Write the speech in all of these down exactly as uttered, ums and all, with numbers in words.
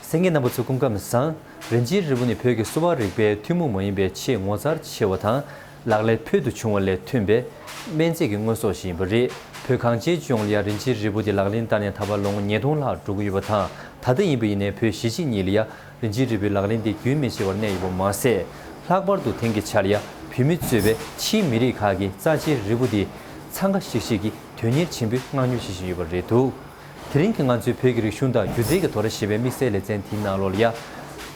གསན་མཁན་རྣམ་པ་ཚོ་སྐུ་ཁམས་བཟང་། རིན་ཆེན་རིལ་བུ་ནི་བོད་ཀྱི་གསོ་བ་རིག་པའི་ཐུན་མོང་མ་ཡིན་པའི་ཆེས་ངོ་མཚར་ཆེ་བ་དང་། ལག་ལེན་ཕུལ་དུ་བྱུང་བ་ལས་ཐོན་པའི་སྨན་རྫས་ཀྱི་དངོས་ཟོག་ཞིག་ཡིན་པ་རེད། བོད་གངས་ཅན་ལྗོངས་ལ་ཡང་རིན་ཆེན་རིལ་བུ་དེ་ལག་ལེན་བསྟར་ནས་ད་བར་ལོ་ངོ་ཉིས་སྟོང་ལྷག་འགྲོ་གི་ཡོད་པ་དང་། ད་ལྟ་ཡིན་པ་ཡིན་ནའི་བོད་གཞིས་བྱེས་གཉིས་ལ་ཡང་རིན་ཆེན་རིལ་བུའི་ལག་ལེན་དེ་རྒྱུན་མི་ཆད་པར་གནས་ཡོད་པ་མ་ཟད། ལྷག་པར་དུ་དེང་གི་ཆར་ཡང་བོད་མི་གཙོས་པའི་ཕྱིའི་མི་རིགས་ཁག་གིས་རྩ་ཆེའི་རིལ་བུ་དེ་འཚང་ཁ་ཤིག་ཤིག་གིས་དོན་གཉེར་ཆེན་པོས་མངགས་ཉོ་བྱེད་བཞིན་ཡོད་པ་རེད་འདུག་དེ་རིང་གི་ང་ཚོའི་བོད་ཀྱི་རིག་གཞུང་དང་སྒྱུ་རྩལ་གྱི་དོ་ར་ཞེས་པའི་དམིགས་བསལ་ལེ་ཚན་དེའི་ནང་ལོགས་ལ་ཡ།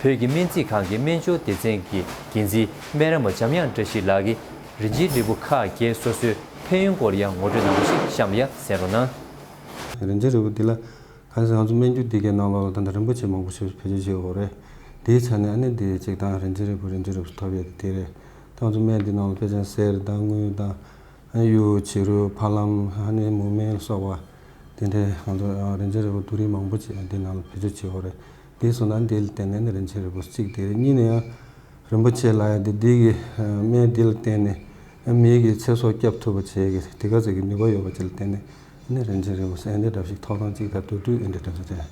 བོད་ཀྱི་སྨན་རྩིས་ཁང་གི་སྨན་སྦྱོར་སྡེ་ཚན་གྱི་འགན་འཛིན་སྨན་རམས་པ་འཇམ་དབྱངས་བཀྲ་ཤིས་ལགས་ཀྱིས་རིན་ཆེན་རིལ་བུ་ཁག་བརྒྱད་སོ་སོའི་ཕན་ཡོན་སྐོར་ལ་ཡང་ངོ་སྤྲོད་གནང་བ་ཞིག་གཤམ་ལ་ཡ་གསན་རོགས་གནང་། རིན་ཆེན་རིལ་བུ་འདི་ལ་གང་ཟེར་ང་ཚོ་སྨན་རྒྱུད་འདི་གའི་ནང་ལོགས་ལ་ད་ལྟ་རིན་པོ་ཆེ་མང་པོ་ཞིག་བེད་སྤྱོད་བྱེད་ཀྱི་ཡོད་རེད། དེའི་ཆ་ནས་ཨ་ནི་འདི་གཅིག་དང་རིན་ཆེན་རིལ་བུ་རིན་ཆེན་རིལ་བུ་ཐོབ་ཡས་དེ་རེད། ད་ང་ཚོ་སྨན་འདི་ནང་ལ་དཔེ་ཅན་གསེར་དང་དངུལ་དང་། གཡུ་བྱུ་རུ་ཕ་ལམ་ཨ་ནི་མུ་མེན་ལ་སོགས་པ། དེ་འདྲའི་ང་ཚོ་རིན་ཆེན་རིལ་བུ་བསྡུ་རིགས་མང་པོ་ཅིག་འདི་ནང་ལ་བེད་སྤྱོད་བྱེད་ཀྱི་ཡོད་རེད། དེ་སོང་ན་འདི་ལ་བརྟེན་ནས་ནི་རིན་ཆེན་རིལ་བུ་གཅིག་དེ་རེད། གཉིས་ནས་ཡང་རིན་པོ་ཆེ་ལབ་ཡ་དེ་འདི་གི་སྨན་འདི་ལ་བརྟེན་ནས་མི་གི་ཚེ་སྲོག་སྐྱབས་ཐུབ་པ་བྱེད་ཀྱི་དེ་ག་ཚོད་ཀྱི་ནུས་པ་ཡོད་པ་ཅིག་ལ་བརྟེན་ནས་ནི་རིན་ཆེན་རིལ་བུ་ཟེར་འདི་འདྲ་ཞིག་ཐོབ་ཐང་གཅིག་དང་བསྡུར་དུས་འདི་འདྲ་འདྲ་རེད།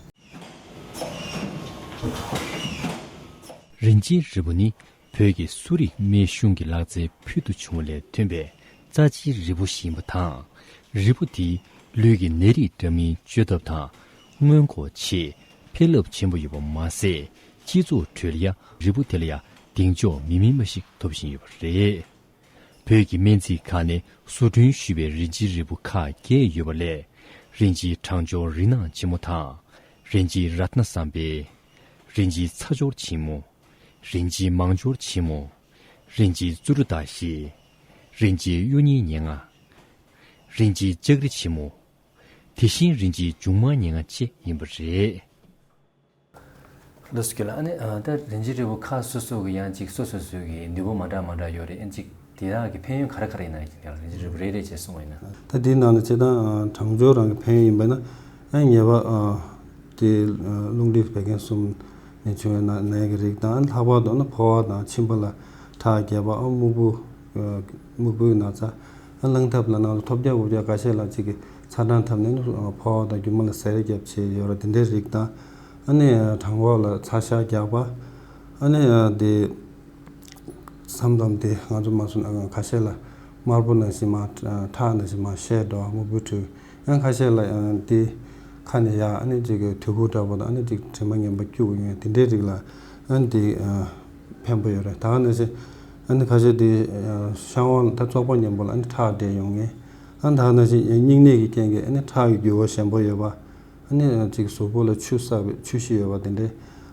རིན་ཆེན་རིལ་བུ་ནི་བོད་ཀྱི་གསོ་རིག་སྨན་གཞུང་གི་ལག་རྩལ་ཕུལ་དུ་བྱུང་བ་ལས་ཐོན་པའི་རྩ་ཆེའི་རིལ་བུ་ཞིག་ཡིན་པ་དང་། རིལ་བུ་དེས་ལུས་ཀྱི་ནད་རིགས་འདྲ་མིན་བཅོས་ཐབས་དང་སྔོན་འགོག་ཆེད་ཕན་རླབས་ཆེན་པོ་ཡོད་པ་མ་ཟད། སྤྱི་ཚོགས་ཁྲོད་ལ་ཡང་རིལ་བུ་དེ་ལ་ཡང་གདེང་འཇོག་མི་དམན་པ་ཞིག་ཐོབ་བཞིན་ཡོད་པ་རེད། བོད་ཀྱི་སྨན་རྩིས་ཁང་ནས་བཟོ་སྐྲུན་ཞུས་པའི་རིན་ཆེན་རིལ་བུ་ཁག་བརྒྱད་ཡོད་པ་ལས། རིན་ཆེན་གྲང་སྦྱོར་རིལ་ནག་ཆེན་མོ་དང་། རིན་ཆེན་རཏྣ་བསམ་འཕེལ། རིན་ཆེན་ཚ་སྦྱོར་ཆེན་མོ། རིན་ཆེན་མང་སྦྱོར་ཆེན་མོ། རིན་ཆེན་བཙུན་དྲུག་དང་བཞི། རིན་ཆེན་གཡུ་རྙིང་ཉེར་ལྔ། རིན་ཆེན་ལྕགས་རི་ཆེན་མོ། དེ་བཞིན་རིན་ཆེན་འབྱུང་མང་ཉེར་ལྔ་བཅས་ཡིན་པ་རེད། ལགས་སོ་ཁྱེད་ལ་ཨ་ནི་ཨ་ད་རིན་ཆེན་རིལ་བུ་ཁག་སོ་སོ་གི་ཡང་ཅིག་སོ་སོ་སོ་གི་ནུས་པ་མ་འདྲ་མ་འདྲ་ཡོད་རེད། ཨ་ཅིག་དེ་དག་གི་ཕན་ཡོན་ག་རེ་ག་རེ་ཡིན་ན་ཡང་རིན་ཆེན་རིལ་བུ་རེ་རེ་བྱས་གསུངས་པ་ཡིན་ན། ད་དེའི་ནང་ནས་སྤྱིར་བཏང་གྲང་སྦྱོར་རང་གི་ཕན་ཡོན་ཡིན་པ་ན། ཨ་ཉེས་པ་དེ་རླུང་མཁྲིས་བད་ཀན་གསུམ་ནས་བྱུང་བའི་ན་ནད་ཀྱི་རིགས་དང་། ལྷག་པར་དུ་ན་ཕོ་བ་དང་མཆིན་པ་ལ་ཁྲག་རྒྱས་པ། ཨ་སྨུག་པོ་སྨུག་པོའི་ན་ཚ། ཨ་རླངས་ཐབས་ལ་ནང་ལ་ཐོལ་རྒྱག་འུར་རྒྱག་ཁ་ཤས་ལ་གཅིག་གི་ཚ་གྲང་འཐབ་ནས་ནི་ཕོ་བ་དང་རྒྱུ་མ་ལ་ཟས་རྒྱབ་བྱས་ཡོད་ར་དེ་འདྲའི་རིགས་དང་། ཨ་ནི་བྲང་ཁོག་ལ་ཚ་ཤ་རྒྱག་པ། ཨ་ནི་དེ་མཚམས་མཚམས་དེ་ང་ཚོ་མ་སོང་ན་ཁ་ཤས་ལ་དམར་པོ་ནང་བཞིན་མ་ཁྲག་ནང་བཞིན་མ་བཤལ་འགྲོ་བ། སྨུག་པོའི་འཁྲུལ། ཡང་ཁ་ཤས་ལ་ཡང་དེ་ཁ་ནས་ཡར་ཨ་ནི་གཅིག་གི་དུད་ཁུ་འདྲ་པོ་དང་། ཨ་ནི་གཅིག་དྲི་མ་ངན་པ་སྐྱུག་ཡོང་དེ་འདྲའི་རིགས་ལ་ཨ་ནི་དེ་ཕན་པོ་ཡོད་རེད། ད་ག་ནང་བཞིན་ཨ་ནི་ཁ་ཤས་དེ་བཤང་བ་ད་བཙོག་པ་མཉམ་པོ་ལ་ཨ་ནི་ཁྲག་འདྲེས་ཡོང་ངེས། ཨ་ནི་ད་ག་ནང་བཞིན་སྙིང་ནད་ཀྱི་རྐྱེན་གྱིས་ཨ་ནི་ཁྲག་གི་རྒྱུ་བ་ཞན་པོ་ཡོད་པ། ཨ་ནི་གཅིག་གཟུགས་པོ་ལ་ཆུ་བསགས་པའི་ཆུ་བཞི་ཡོད་པ་དེ་འདྲའི།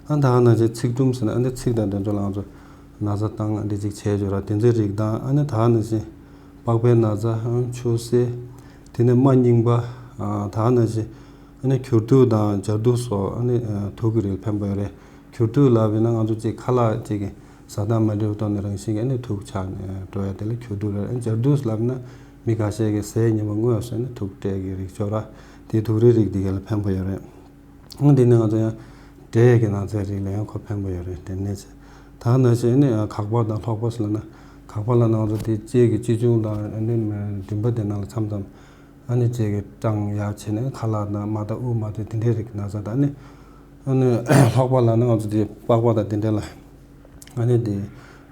ཨ་ནི་ད་ག་ནང་བཞིན་ཚིགས་དུམ་ཟེར་ན་ཨ་ནི་ཚིགས་དང་དེ་ཚོ་ལ་ང་ཚོ་ན་ཚ་བཏང་འདི་གཅིག་བྱས་ཡོད་ར་དེ་ཚོའི་རིགས་དང་། ཨ་ནི་ད་ག་ནང་བཞིན་པགས་པའི་ན་ཚ། ཨ་ཆུ་སེར། དེ་ནས་རྨ་རྙིང་པ། ཨ་ད་ག་ནང་བཞིན་ཨ་ནི་གྱུར་དུག་དང་སྦྱར་དུག་སོགས་ཨ་ནི་དུག་གི་རིགས་ཕན་པ་ཡོད་རེད། གྱུར་དུག་ལབ་པས་ན་ང་ཚོ་གཅིག་ཁ་ལག་གཅིག་གི་ཟ་སྟངས་མ་འགྲིག་པ་ཐོག་ནས་རང་བཞིན་གྱིས་ཨ་ནི་དུག་ཆགས་ནས་འགྲོ་ཡ་དེ་ལ་གྱུར་དུག་ལབ། ཨ་ནི་སྦྱར་དུག་ལབ་ན་མི་ཁ་ཤས་ཀྱིས་ཟས་ཉིན་མོ་སྔོན་སོང་ནས་དུག་སྤྲད་ཀྱི་རིགས་ཅིག་ཡོད་ར། དེ་དུག་རིགས་རིགས་དེ་ག་ལ་ཕན་པ་ཡོད་རེད། ཨ་དེ་ནས་ང་ཚོ་ཡང་འབྲས་ཀྱི་ན་ཚའི་རིགས་ལ་ཡང་ཁོ་ཕན་པ་ཡོད་རེད། དེ་ནས་ད་ག་ནང་བཞིན་ནི་གག་པ་དང་ལྷོག་པ་ཟེར་ལབ་ན། གག་པ་ལ་ནང་ཚོ་དེ་ལྕེ་གི་ལྕེ་ཆུང་དང་ཨ་ནི་མགྲིན་པ་དེ་ནང་ལ་མཚམས་མཚམས་ཨ་ནི་ལྕེ་གི་སྐྲངས་ཡག་བྱས་ནས་ཁ་ལག་དང་མ་དང་དབུགས་མ་དང་དེ་འདྲའི་རིགས་ན་ཚ་དང་། ཨ་ནི་ཨ་ནི་ལྷོག་པ་ལབ་ན་ང་ཚོ་དེ་པགས་པ་དང་དེ་འདྲ་ལ་ཨ་ནི་དེ་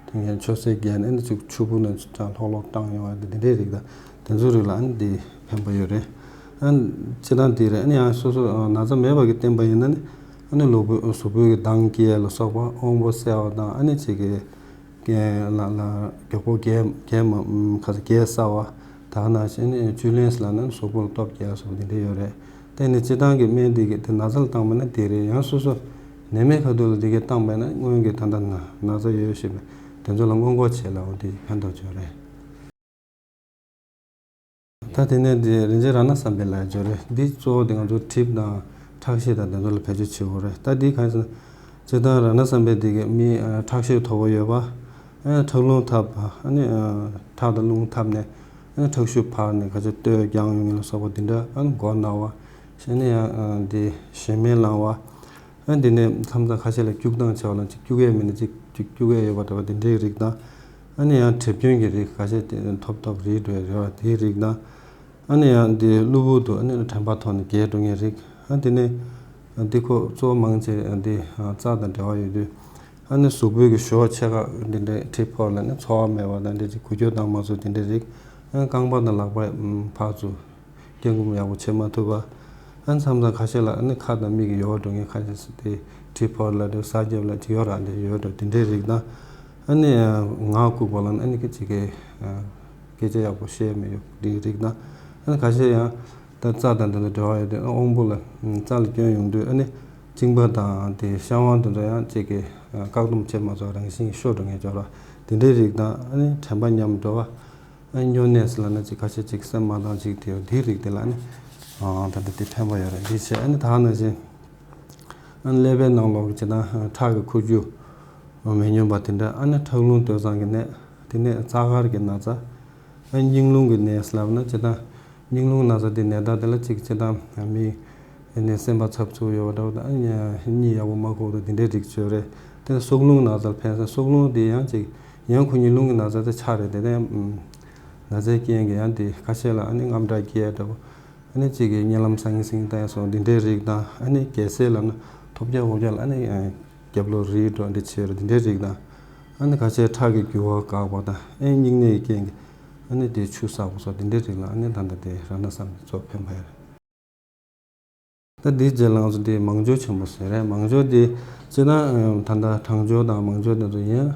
དེ་ངན་ཆུ་སེར་རྒྱས་ནས་ཨ་ནི་ཅིག་ཆུ་བུར་ནང་ལྷོག་ལྷོག་སྐྲངས་ཡོང་བ་དེ་དེ་འདྲའི་རིགས་དང་དེ་ཚོའི་རིགས་ལ་ཨ་ནི་དེ་ཕན་པ་ཡོད་རེད། ཨ་ནི་སྤྱིར་བཏང་དེ་རེད། ཨ་ནི་ཡང་སོ་སོ་ན་ཚ་མེད་པ་གི་བསྟེན་པ་ཡིན་ན་ནི་ཨ་ནི་ལུས་པོ་གཟུགས་པོའི་གི་མདངས་སྐྱེ་ལ་སོགས་པ། དབང་པོ་གསལ་བ་དང་། ཨ་ནི་ཅིག་གི་རྒྱན་ལ་ལ་མགྱོགས་པོ་རྒྱས་རྒྱས་མ་ཁ་ཚ་རྒྱས་ས་བ། ད་ག་ནང་བཞིན་ཨ་ནི་བཅུད་ལེན་ལབ་ན་གཟུགས་པོ་ལ་སྟོབས་རྒྱས་སོགས་འདི་འདྲ་ཡོད་རེད། དེ་ནི་སྤྱིར་བཏང་གི་སྨན་འདི་གི་དེ་ན་ཚ་ལ་བཏང་བ་ན་དེ་རེད། ཡང་སོ་སོ་ནད་མེད་ཁ་ཐུག་ལ་འདི་གི་བཏང་བ་ན་སྔོན་གྱི་ད་ལྟ་ན་ན་ཚ་ཡོད་བཞིན་པའི་དེ་ཚོ་ལ་སྔོན་འགོག་བྱེད་ལ་འོ་འདི་ཕན་ཐོགས་ཆེ་བ་རེད། ད་དེ་ནས་འདི་རིན་ཆེན་རཏྣ་བསམ་འཕེལ་ལབ་ཡ་ཅིག་ཡོད་རེད། འདི་གཙོ་བོ་དེ་ང་ཚོ་གྲིབ་དང་ཁྲག་ཤེད་དང་དེ་ཚོ་ལ་བེད་སྤྱོད་བྱེད་དགོས་རེད། ད་འདི་གང་ཡིན་ཟེར་ན་སྤྱིར་བཏང་རཏྣ་བསམ་འཕེལ་འདི་གི་མི་ཁྲག་ཤེད་མཐོ་པོ་ཡོད་པ། ཁྲག་རླུང་འཐབ་པ། ཨ་ནི་ཁྲག་དང་རླུང་འཐབ་ནས་ཨ་ནི་ཁྲག་ཤུགས་འཕར་ནས་ག་ཚོད་སྟོད་རྒྱང་ཡོང་ཡིན་ལ་སོགས་པ་འདི་འདྲ། ཨ་ནི་མགོ་ན་བ། ཞེས་ནས་ཡང་འདི་ཞེ་མེར་ལངས་པ། ཨ་འདི་ནས་མཚམས་མཚམས་ཁ་ཤས་ལ་སྐྱུག་སྟངས་ཆེ་བ་ལ་ཅིག་སྐྱུག་ཡས་མིན་ན་ཅིག་ཅིག་སྐྱུག་ཡས་ཡོད་པ་འདྲ་བ་འདི་འདྲའི་རིགས་དང་། ཨ་ནི་ཡང་གྲིབ་སྐྱོན་གྱི་རིགས་ཁ་ཤས་དེ་ཐོབ་ཐོབ་རིལ་འགྲོ་ཡས་རེད་བ། དེའི་རིགས་དང་། ཨ་ནི་ཡང་འདི་གློ་བུར་དུ་ཨ་ནི་དྲན་པ་ཐོར་ནས་རྒས་འགྲོ་མཁན་རིགས། ཨ་འདི་ནས་ འདི་ཁོ་གཙོ་བོ་མང་ཆེ་འདི་རྩ་དང་འབྲེལ་བ་ཡོད་དུས། ཨ་ནི་གཟུགས་པོའི་གི་ཞོ་ཆེ་ཁག་འདི་འདྲའི་གྲིབ་ཕོག་ལ་ནི་ཚོར་བ་མེད་པ་དང་འདི་འདྲའི་འགུལ་སྐྱོད་བཏང་མ་ཚུགས་འདི་འདྲའི་རིགས། ཨ་རྐང་པ་དང་ལག་པ་ཕར་ཚུར་སྐྱེ་འགུམ་ཡག་པོ་བྱེད་མ་ཐུབ་པ། ཨ་མཚམས་མཚམས་ཁ་ཤས་ལ་ཨ་ནི་ཁ་དང་མིག་གི་ཡོར་འགྲོ་མཁན་ཁ་ཤས་སུ་དེ་གྲིབ་ཕོག་ལ་འདྲ་ཟ་རྒྱབ་ལ་ཅིག་ཡོར་ར་འདྲ་ཡོད་འགྲོ་འདི་འདྲའི་རིགས་དང་། ཨ་ནི་ངག་ལྐུགས་པ་ལ་ཨ་ནི་ཅིག་གི་སྐད་ཆ་ཡག་པོ་བཤད་མི་ཡོང་འདི་རིགས་དང་། ཨ་ནི་ཁ་ཤས་ཡང་ད་རྩ་དང་འདི་ལ་འབྲེལ་བ་ཡོད་དུས་ཨ་དབང་པོ་ལ་རྩ་ལ་སྐྱོན་ཡོང་དུས་ཨ་ནི་གཅིན་པ་དང་དེ་བཤང་བ་འདི་ཚོ་ཡང་ཅིག་གི་བཀག་སྡོམ་བྱེད་མ་ཚུགས་རང་བཞིན་ཤོར་འགྲོ་མཁན་ཅིག་ཡོད་ར། འདི་འདྲའི་རིགས་དང་ཨ་ནི་དྲན་པ་ཉམས་འགྲོ་བ། ཨ་སྨྱོ་ནད་ཟེར་ལབ་ན་ཅིག་ཁ་ཤས་ཅིག་སེམས་མ་དང་ཅིག་དེ་དེའི་རིགས་དེ་ལ་ཨ་ནི་ཨ་ད་ལྟ་དེ་ཕན་པ་ཡོད་རེད། འདི་བྱས་ཨ་ནི་ད་ནང་བཞིན་ཨ་ནི་ཀླད་པའི་ནང་ལོགས་ཀྱི་ཅིག་དང་ཁྲག་གི་ཁུ་རྒྱུ་མི་སྙོམས་པ་དེ་འདྲ། ཨ་ནི་ཁྲག་རླུང་དུད་ཚང་གི་ནད། དེ་ནས་རྩ་དཀར་གྱི་ན་ཚ། ཨ་སྙིང་རླུང་གི་ནད་ཟེར་ལབ་ན་ཅིག་དང་སྙིང་རླུང་ན་ཚ་དེ་ནད་རྟགས་དེ་ལ་ཅིག་ཅིག་དང་མི་ནི་སེམས་པ་འཚབ་ཚུབ་ཡོད་པ་འདྲ་བོ་དང་གཉིད་ཡག་པོ་མ་ཁུག་དང་དེ་འདྲའི་རིགས་ཡོད་རེད། དེ་ནས་སྲོག་རླུང་ན་ཚ་ལ་ཕན་ས་སྲོག་རླུང་དེ་ཡང་ཅིག་ཡང་ཁོ་གཉིས་རླུང་གི་ན་ཚ་དེ་ཆགས་རེད། དེ་ནས་ན་ཚའི་རྐྱེན་གྱིས་ཡང་དེ་ཁ་ཤས་ལ་ཨ་ནི་དངངས་སྐྲག་སྐྱེ་ཡ་འདྲ་བོ། ཨ་ནི་གཅིག་གིས་གཉིད་ལམ་སང་ཉིན་སང་ཉིན་བཏང་ཡ་སོགས་འདི་འདྲའི་རིགས་དང་། ཨ་ནི་རྒྱལ་སྲས་ལབ་ན་ཐོལ་རྒྱག་འོ་རྒྱག་ལ་ཨ་ནི་རྒྱབ་ལོགས་རིལ་འགྲོ་འདི་བྱེད་རེད། འདི་འདྲའི་རིགས་དང་། ཨ་ནི་ཁ་ཤས་ཁྲག་གི་རྒྱུ་བ་འགག་པ་དང་ཨ་ནི་སྙིང་ནད་ཀྱི་རྐྱེན་གྱིས་ཨ་ནི་དེ་ཆུ་བསགས་པ་སོགས་འདི་འདྲའི་རིགས་ལ་ཨ་ནི་ད་ལྟ་དེ་རང་ན་བསམ་གྱིས་གཙོ་ཕན་པ་ཡོད་རེད། ད་འདིའི་རྗེས་ལ་ང་ཚོ་འདི་མང་སྦྱོར་ཆེན་པོ་ཟེར་རེད། མང་སྦྱོར་འདི་སྤྱིར་བཏང་ད་ལྟ་གྲང་སྦྱོར་དང་མང་སྦྱོར་དེ་ཚོ་ཡིན།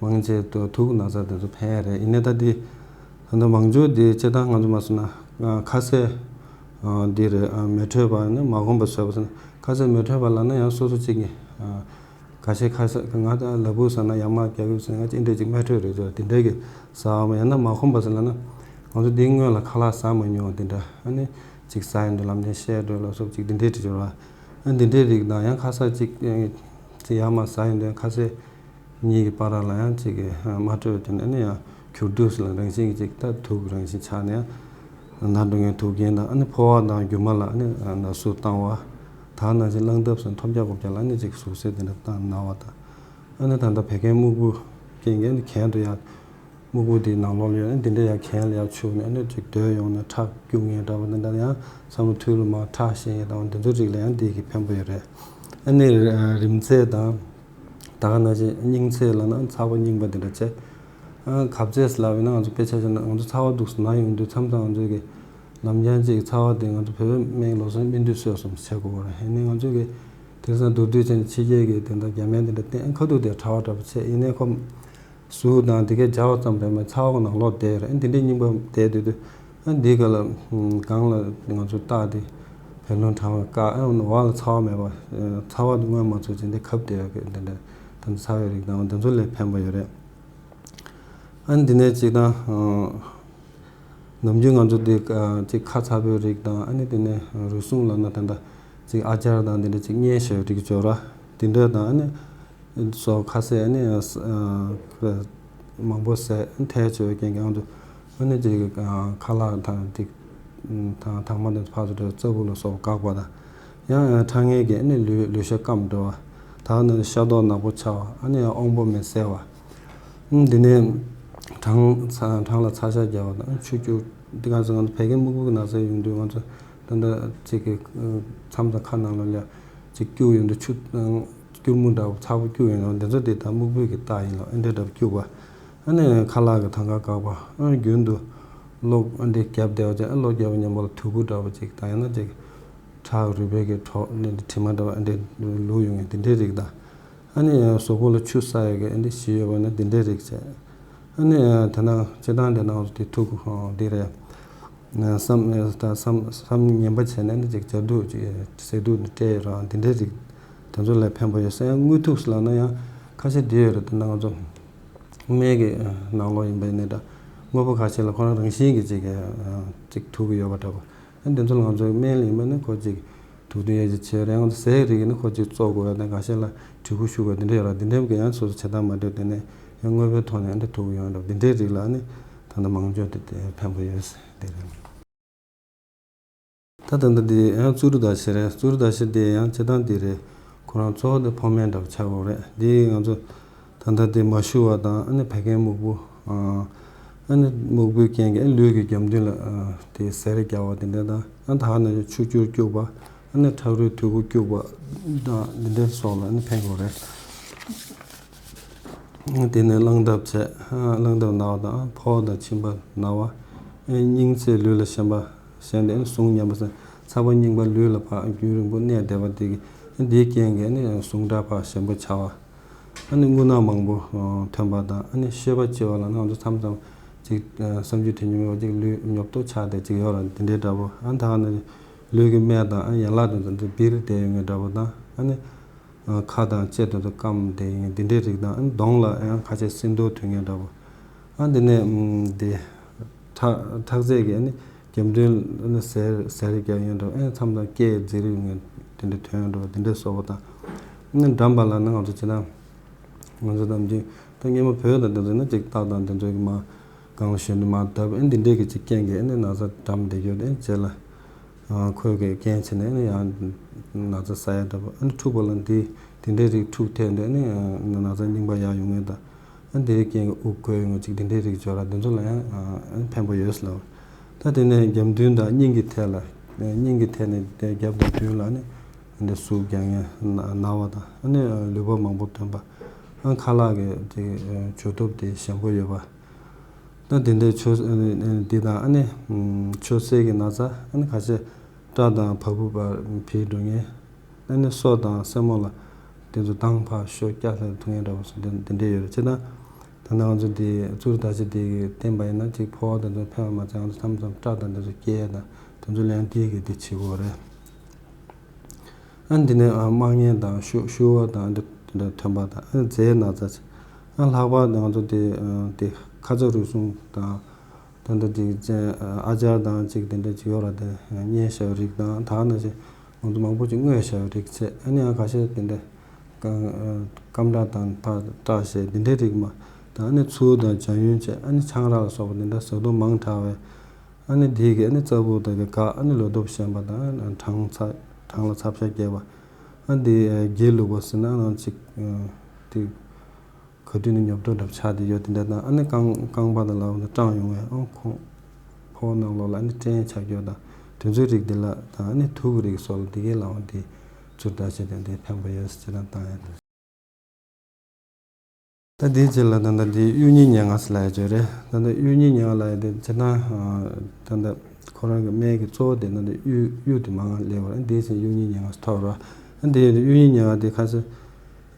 མང་ཆེ་དུ་དུག་ན་ཚ་དེ་ཚོ་ཕན་ཡ་རེད། ཡིན་ནའི་ད་འདི་ད་ལྟ་མང་སྦྱོར་འདི་སྤྱིར་བཏང་ང་ཚོ་མ་སོང་ན་ཁ་ཟས་འདི་རེད། མེ་དྲོད་པ་ནི་མ་གོམས་པ་བཟོས་པ་ཟེར་ན་ཁ་ཟས་མེ་དྲོད་པ་ལབ་ན་ཡང་སོ་སོ་གཅིག་གིས་ཁ་ཤས་ཁ་ཟས་ང་ད་ལ་ཕུག་ཟ་ན་ཡར་མར་རྒྱག་གི་ཟེར་ང་ཅི་འདྲ་ཅིག་མེ་དྲོད་རེད་ཟེར་དེ་འདྲ་གི་ཟ་བ་མ་ཡང་ན་མ་གོམས་པ་ཟེར་ལབ་ན་ང་ཚོ་འདིའི་སྔོན་ལ་ཁ་ལག་ཟ་མ་མྱོང་བ་དེ་འདྲ། ཨ་ནི་ཅིག་ཟ་ཡོང་དུས་ལམ་སང་བཤལ་འགྲོ་ལ་སོགས་ཅིག་འདི་འདྲའི་དྲི་བྱོར་བ། ཨ་འདི་འདྲའི་རིགས་དང་ཡང་ཁ་ཟས་ཅིག་ཅིག་ཡར་མར་ཟ་ཡོང་དུས་ཁ་ཟས་གཉིས་ཀྱི་བར་ལ་ཡང་ཅིག་གི་མ་དྲོས་དེ་ནས་ནི་ཡང་གྱུར་དུས་ལ་རང་བཞིན་གྱི་ཅིག་ད་དུག་རང་བཞིན་ཆགས་ནས་ཡང་ན་འགྲོ་མཁན་དུག་རྐྱེན་དང་ཨ་ནི་ཕོ་བ་དང་རྒྱུ་མ་ལ་ཨ་ནི་ན་ཟུག་བཏང་བ། ད་ནང་བཞིན་རླངས་ཐབས་སུ་ཐོལ་རྒྱག་གོ་རྒྱག་ལ་ཨ་ནི་ཅིག་ཟུག་གཟེར་དེ་འདྲ་བཏང་ན་བ་དང་། ཨ་ནི་ད་ལྟ་བད་ཀན་སྨུག་པོ་རྐྱེན་གྱིས་ཨ་ནི་གྱེན་དུ་ཡར་སྨུག་པོ་དེའི་ནང་ལོགས་ལ་ཡོད་ན་འདི་འདྲ་ཡང་གྱེན་ལ་ཡར་ཆུག་ནས་ཨ་ནི་ཅིག་སྡོད་ཡོང་ན་ཁྲག་སྐྱུག་ངེས་འདྲ་བ་འདི་འདྲ་ཡང་བསམ་བློ་ཐུར་ལ་མར་ཁྲག་བཤལ་ངེས་འདྲ་བ་འདི་ཚོ་རིགས་ལ་ཡང་འདི་གི་ཕན་པོ་ཡོད་རེད། ཨ་ནི་རིམས་ཚད་དང་ད་ག་ནང་བཞིན་སྙིང་ཚད་ལབ་ན་ཚ་བ་རྙིང་པ་འདི་འདྲ་བྱས། ཨ་གབ་ཚད་ལབ་ཡིན་ན་ང་ཚོ་དཔེ་ཆ་བཞག་ན་ང་ཚོ་ཚ་བ་འདུག་སེ་ན་ཡོང་དུས་མཚམས་མཚམས་ང་ཚོ་གི་ལམ་རྐྱང་གཅིག་ཚ་བ་དེ་ང་ཚོ་བོད་པའི་སྨན་ལོ་སོན་སྨིན་དུས་སོས་སོམ་བྱེད་དགོས་པ་རེད། ཡིན་ནའི་ང་ཚོ་གི་དེང་སང་མདོར་བསྡུས་བྱས་ནས་ཕྱི་རྒྱལ་གི་དེ་འདྲ་རྒྱ་སྨན་དེ་འདྲ་བསྟེན་ཁ་ཐུག་དེ་ཕྲ་བ་འདྲ་པོ་བྱས། ཡིན་ནའི་ཁོ་ཟུག་དང་དེ་གའི་སྦྱར་བ་ཙམ་རེད་མ་ཚ་བ་ནང་ལོགས་བསྡད་རེད། ཨ་དེ་འདྲའི་རྙིང་པ་བསྡད་དུས་དུས་ཨ་འདི་ག་ལ་གང་ལ་ང་ཚོ་བརྟག་དེ་བད་ལུང་གྲང་བ་བཀག་ཨ་འོག་ལ་ཚ་བ་མེད་པ་ཚ་བ་དེ་མངོན་མ་ཚོར་ཅིག་འདི་ཁབ་བསྡད་ཡོད་གི་དེ་འདྲ་ད་ཚ་བའི་རིགས་དང་དེ་ཚོ་ལས་ཕན་པ་ཡོད་རེད། ཨ་འདི་ནས་ཅིག་དང་། ནམ་རྒྱུན་ང་ཚོ་འདི་ཅིག་ཁ་ཚ་པོའི་རིགས་དང་ཨ་ནི་དེ་ནས་རུལ་སུངས་ལབ་ན་ད་ལྟ་ཅིག་ཨ་ཅར་དང་དེ་འདྲ་ཅིག་མཉེན་ཤོས་རིགས་སྦྱོར་ར་དེ་འདྲ་དང་ཨ་ནི་སོགས་ཁ་ཟས་ཨ་ནི་མང་པོ་ཟས་ཐལ་ཆེ་བའི་རྐྱེན་གྱིས་ང་ཚོ་ཨ་ནི་ཅིག་ཁ་ལག་དང་ཅིག་དང་དྭངས་མ་དང་ཕར་ཚུར་རྩ་བུ་ལ་སོགས་འགག་པ་དང་ཡང་ཁྲག་ངན་གྱིས་ཨ་ནི་ལུས་ལུས་ཤ་སྐམ་འགྲོ་བ། ད་ནི་ཤ་མདོག་ནག་པོ་ཆགས་པ་ཨ་ནི་ཡང་དབང་པོ་མི་གསལ་བ། འདི་ནས་གྲང་ཚ་གྲང་ལ་ཚ་ཤ་རྒྱག་པ་དང་ཆུ་སྐྱུར་འདི་ག་ཚོད་ང་ཚོ་བད་ཀན་སྨུག་པོ་གི་ན་ཚ་ཡོང་དུས་ང་ཚོ་ད་ལྟ་ཅིག་གི་མཚམས་དང་ཁ་ནང་ལ་ལ་ཅིག་སྐྱུག་ཡོང་དུས་ཆུ་སྐྱུར་མོ་འདྲ་བོ་ཚ་པོ་སྐྱུག་ཡོང་དུས་འདི་ཚོ་དེ་ད་སྨུག་པོའི་གི་རྟགས་ཡིན་ལ་ཨེ་འདྲ་འདྲ་བོ་སྐྱུག་པ། ཨ་ནི་ཁ་ལག་གི་ཐང་ག་འགག་པ་ཨ་རྒྱུན་དུ་གློག་ཨ་འདི་རྒྱབ་བསྡད་པ་ཅིག་ཨ་གློག་རྒྱབ་པ་མཉམ་པོ་ལ་དུ་གུ་འདྲ་བོ་ཅིག་དང་ཡང་ན་ཅིག་ཁྲག་རུས་པའི་གི་གྲོགས་ནི་དྲི་མ་འདྲ་བ་ཨ་འདྲ་ལུག་ཡོང་ངེས་འདི་འདྲའི་རིགས་དང་། ཨ་ནི་གཟུགས་པོ་ལ་ཆུ་ས་ཡ་གི་ཨ་འདྲ་ཞིག་ཡོད་པ་ན་འདི་འདྲའི་རིགས་བྱས། ཨ་ནི་དེ་ན་སྤྱིར་བཏང་དེ་ན་འདི་ཐུག་འདི་རེད། བསམ་ད་བསམ་བསམ་ངན་པ་བྱས་ནས་ཨ་འདྲ་ཅིག་བྱ་དུག་ཅིག་ཟས་དུག་འདི་སྤྲད་རང་འདི་འདྲའི་རིགས་དེ་ཚོ་ལ་ཕན་པ་ཡོད་ས་ཡང་དངོས་ཐུག་ལབ་ན་ཡང་ཁ་ཤས་འདི་ཡོད་རེད། དེ་ན་ང་ཚོ་སྨན་གྱི་ནང་ལོགས་ཡིན་པ་ཡིན་ནའི་འདྲ་དངོས་པོ་ཁ་ཤས་ལ་ཁོ་རང་རང་བཞིན་གྱི་ཅིག་ཅིག་ཐུག་གི་ཡོད་པ་འདྲ་པོ། ཨ་འདི་ཚོ་ལ་ང་ཚོའི་སྨན་ལ་ཡིན་པ་ནི་ཁོ་ཅིག་དུག་དུག་ཡ་ཅིག་བྱས་རེད། ང་ཚོ་ཟས་རིགས་ནི་ཁོ་ཅིག་བཙོ་དགོས་ཡ་དང་འགའ་ཤས་ལ་གྲི་གུ་གཞུ་དགོས་འདི་འདྲ་ཡོད་ར། འདི་འདྲའི་གི་ཡང་སོ་སོ་བྱེད་སྟངས་མ་འདྲ་དེ་ནས་ཡང་དངོས་པོའི་ཐོག་ནས་ཨ་འདྲ་དུག་ཡོང་ར་འདི་འདྲའི་རིགས་ལ་ནི་ད་ལྟ་མང་ཆེ་དེ་དེ་ཕན་པོ་ཡོད་དེ་རེད། ད་ད་ལྟ་འདི་ཡང་གཙུག་རུ་དར་ཤ་རེད། གཙུག་རུ་དར་ཤ་དེ་ཡང་བྱེད་སྟངས་འདི་རེད། ཁོ་རང་གཙོ་བོ་དེ་ཕོ་སྨན་འདྲ་བོ་ཆགས་ཡོད་རེད། འདི་ང་ཚོ་ད་ལྟ་དེ་མ་ཞུ་བ་དང་ཨ་ནི་བད་ཀན་སྨུག་པོ། ཨ་ནི་སྨུག་པོའི་རྐྱེན་གྱིས་ལུས་ཀྱི་རྒྱབ་མདུན་ལ་དེ་གཟེར་རྒྱག་པ་དེ་འདྲ་དང་ཨ་ད་ནི་ཆུ་སྐྱུར་སྐྱུག་པ། ཨ་ནི་ཁྲག་རུལ་དུད་ཁུ་སྐྱུག་པ་དང་འདི་འདྲའི་སོགས་ལ་ཨ་ནི་ཕན་དགོས་རེད། དེ་ནས་གླང་ཐབས་བྱས། གླང་ཐབས་ན་བ་དང་ཕོ་བ་དང་མཆིན་པ་ན་བ། སྙིང་ཚད་ལུས་ལ་ཞེན་པ། ཞེན་ཏེ་ཟུངས་ཉམས་པ། ཚ་བ་རྙིང་པ་ལུས་ལ་ཕར་རྒྱུན་རིང་པོ་གནས་བསྡད་པ་དེ་གི་འདིའི་རྐྱེན་གྱིས་ནི་ཟུངས་ཁྲག་ཕར་ཞན་པོ་ཆགས་པ། ཨ་ནི་རྔུལ་ནག་མང་པོ་ཐོན་པ་དང་། ཨ་ནི་ཤེས་པ་སྐྱེ་བ་ལ་ནི་ང་ཚོ་མཚམས་མཚམས་ཅིག་བསམ་རྒྱུ་དྲན་རྒྱུ་མེད་པ་ཅིག་ལུས་ཉོབ་ཏོ་ཆགས་བསྡད་ཅིག་ཡོད་ར། འདི་འདྲའི་འདྲ་པོ། ཨ་ནི་ད་ནི་ལུས་ཀྱི་སྨད་དང་ཨ་ནི་ཡན་ལག་དང་འདི་ཚོ་སྦིར་བསྡད་ཡོད་མཁན་འདྲ་པོ་དང་། ཨ་ནི་ཁ་དང་ལྕེ་དེ་ཚོ་སྐམ་བསྡད་ཡོད་མཁན་འདི་འདྲའི་རིགས་དང་། ཨ་ནི་གདོང་ལ་ཡང་ཁ་ཤས་སིལ་མདོག་ཐོན་མཁན་འདྲ་པོ། ཨ་འདི་ནས་ཨམ་འདི་ཁྲག་ཁྲག་རྫས་ཀྱི་ཨ་ནི་རྒྱབ་མདུན་ཨ་ནི་གཟེར་གཟེར་རྒྱག་ཡོང་འགྲོ། ཨ་མཚམས་མཚམས་སྐེ་འཛེར་ཡོང་ངེ་དེ་འདྲ་ཐོན་འགྲོ། དེ་འདྲ་སོགས་པ་དང་། ཨ་ནི་འགྲམ་པ་ལ་ནི་ང་ཚོ་བྱས་ན་ང་ཚོ་ནམ་རྒྱུན་ད་སྔོན་མ་བོད་དང་དེ་ཚོ་ནི་ཅིག་སྟག་དང་དེ་ཚོ་གི་མར་གང་ལ་ཞོན་དུ་མར་བརྡབ། ཨ་ནི་འདི་འདྲས་ཀྱི་ཅིག་རྐྱེན་གྱིས་ཨ་ནི་ན་ཚ་འགྲམ་བསྡད་ཡོད། ཨ་ནི་རྗེས་ལ་ཁོས་གི་རྐྱེན་བྱས་ནས་ཨ་ནི་ཡང་ན་ཚ་ཟ་ཡ་འདྲ་པོ། ཨ་ནི་འཁྲུགས་པ་ལ་འདི་དེ་འདྲའི་རིགས་འཁྲུགས་ཐལ་འདི་ཨ་ནི་ན་ཚ་རྙིང་པ་ཡར་ཡོང་ངེ་དང་། ཨ་དེའི་རྐྱེན་གྱིས་དབུགས་འགོས་ཡོང་ཅིག་དེ་འདྲའི་རིགས་འབྱོར་ར། དེ་ཚོ་ལ་ཡང་ཨ་ཕན་པོ་ཡོད་ལབ། ད་དེ་ནས་རྒྱབ་མདུན་དང་སྙིང་གི་ཐད་ལ། སྙིང་གི་ཐད་ནས་དེ་རྒྱབ་དང་མདུན་ལ་ནི་འདི་ཟུག་རྒྱག་ཡ་ན་བ་དང་། ཨ་ནི་ལུད་པ་མང་པོ་ཐོན་པ། ཨ་ཁ་ལག་གི་དེ་འཇུ་སྟོབས་དེ་ཞན་པོ་ཡོད་པ། ད་དེ་འདྲའི་ཆུ་འདི་དང་ཨ་ནི་ཆུ་སེར་གྱི་ན་ཚ། ཨ་ནི་ཁ་ཤས་སྐྲ་དང་བ་སྤུ་པར་བུད་འགྲོ་མཁན། ཨ་ནི་སོ་དང་སེན་མོ་ལ་དེ་ཚོ་དྭངས་ཕར་ཤོར་སྐྱ་ལྷ་ཐུག་མཁན་འདྲ་པོ་སོགས་དེ་འདྲས་ཡོད་རེད། བྱས་ན་ད་ནང་ཚོ་དེ་གཙུག་ཏོར་ཟླ་ཕྱེད་དེ་གི་བསྟེན་པ་ཡིན་ན་ཅིག་ཕོ་བ་དེ་ཚོ་ཕན་པ་མ་ཚད་ང་ཚོ་མཚམས་མཚམས་སྐྲ་དང་དེ་ཚོ་སྐྱེ་ཡ་དང་དེ་ཚོ་ལན་དེ་གི་དེ་བྱེད་དགོས་རེད། ཨ་འདི་ནས་ཨ་དམག་ངན་དང་ཤུ་ཤུ་བ་དང་འདི་འདི་ཐོན་པ་དང་། ཨ་ནི་རྫས་ན་ཚ་ཆེ། ཨ་ལྷག་པར་དུ་ང་ཚོ་དེ་ཨ་དེ་ཁ་ཚ་རུས་ཟུངས་དང་། ད་ལྟ་དེ་ཅན་ཨ་ཅར་དང་ཅིག་དེ་འདྲ་ཅིག་ཡོད་ར། དེ་མཉེན་ཤ་བའི་རིགས་དང་། ད་ནང་བཞིན་ང་ཚོ་མང་པོ་ཅིག་མངོན་ཤ་བའི་རིགས་བྱས། ཨ་ནི་ཡང་ཁ་ཤས་དེ་འདྲ་སྐམ་སྐམ་སྐྲ་དང་ཕར་སྐྲ་ཤད་དེ་འདྲའི་རིགས་མ་དང་། ཨ་ནི་ཚུར་དང་ལྗང་ཡུན་བྱས། ཨ་ནི་ཆང་རག་ལ་སོགས་པ་དེ་འདྲ་ཟ་དུས་མང་དྲགས་པས། ཨ་ནི་དེ་གི་ཨ་ནི་རྩ་བུ་དེ་གི་འགག་ཨ་ནི་ལུས་སྟོབས་ཞན་པ་དང་། ཨ་ནི་གྲང་ཚ་གྲང་ལ་ཚ་ཤ་རྒྱས་པ། ཨ་ནི་དེ་དགེ་ལུགས་པ་ཟེར་ན་ཨ་ནི་ཅིག་དེ་ག་དུས་ནས་ཉོབ་ཏོ་འདྲ་ཆགས་བསྡད་ཡོད་དེ་འདྲ་དང་། ཨ་ནི་རྐང་རྐང་པ་དང་ལག་པ་དང་སྐྲངས་ཡོང་བས། ཨ་ཁོང་ཕོ་བ་ནང་ལོགས་ལ་ཨ་ནི་སྐྲན་ཆགས་ཡོད་དང་། དེ་ཚོའི་རིགས་འདི་ལ་དང་། ཨ་ནི་དུག་གི་རིགས་སོགས་ལ་དེ་གའི་ལའང་དེ་ཚུར་ལྟ་བྱེད་དེ་འདི་ཕན་པ་ཡོད་ཟེར་ན་བཏང་ཡ་དང་། ད་དེའི་རྗེས་ལ་ད་ལྟ་དེ་གཡུ་རྙིང་ཉེར་ལྔ་ཟེར་ལབ་ཡ་ཅིག་རེད། ད་ལྟ་གཡུ་རྙིང་ཉེར་ལྔ་ལབ་ཡ་དེ་བྱས་ན་ད་ལྟ་ཁོ་རང་གི་སྨན་གྱི་གཙོ་བོ་དེ་ད་ལྟ་གཡུ་གཡུ་དེ་མང་ང་སླེབས་པ་རེད། དེའི་ཕྱིར་གཡུ་རྙིང་ཉེར་ལྔ་ཟེར་ཐོགས་ར། ཨ་དེ་གཡུ་རྙིང་ཉེར་ལྔ་དེ་ཁ་སང་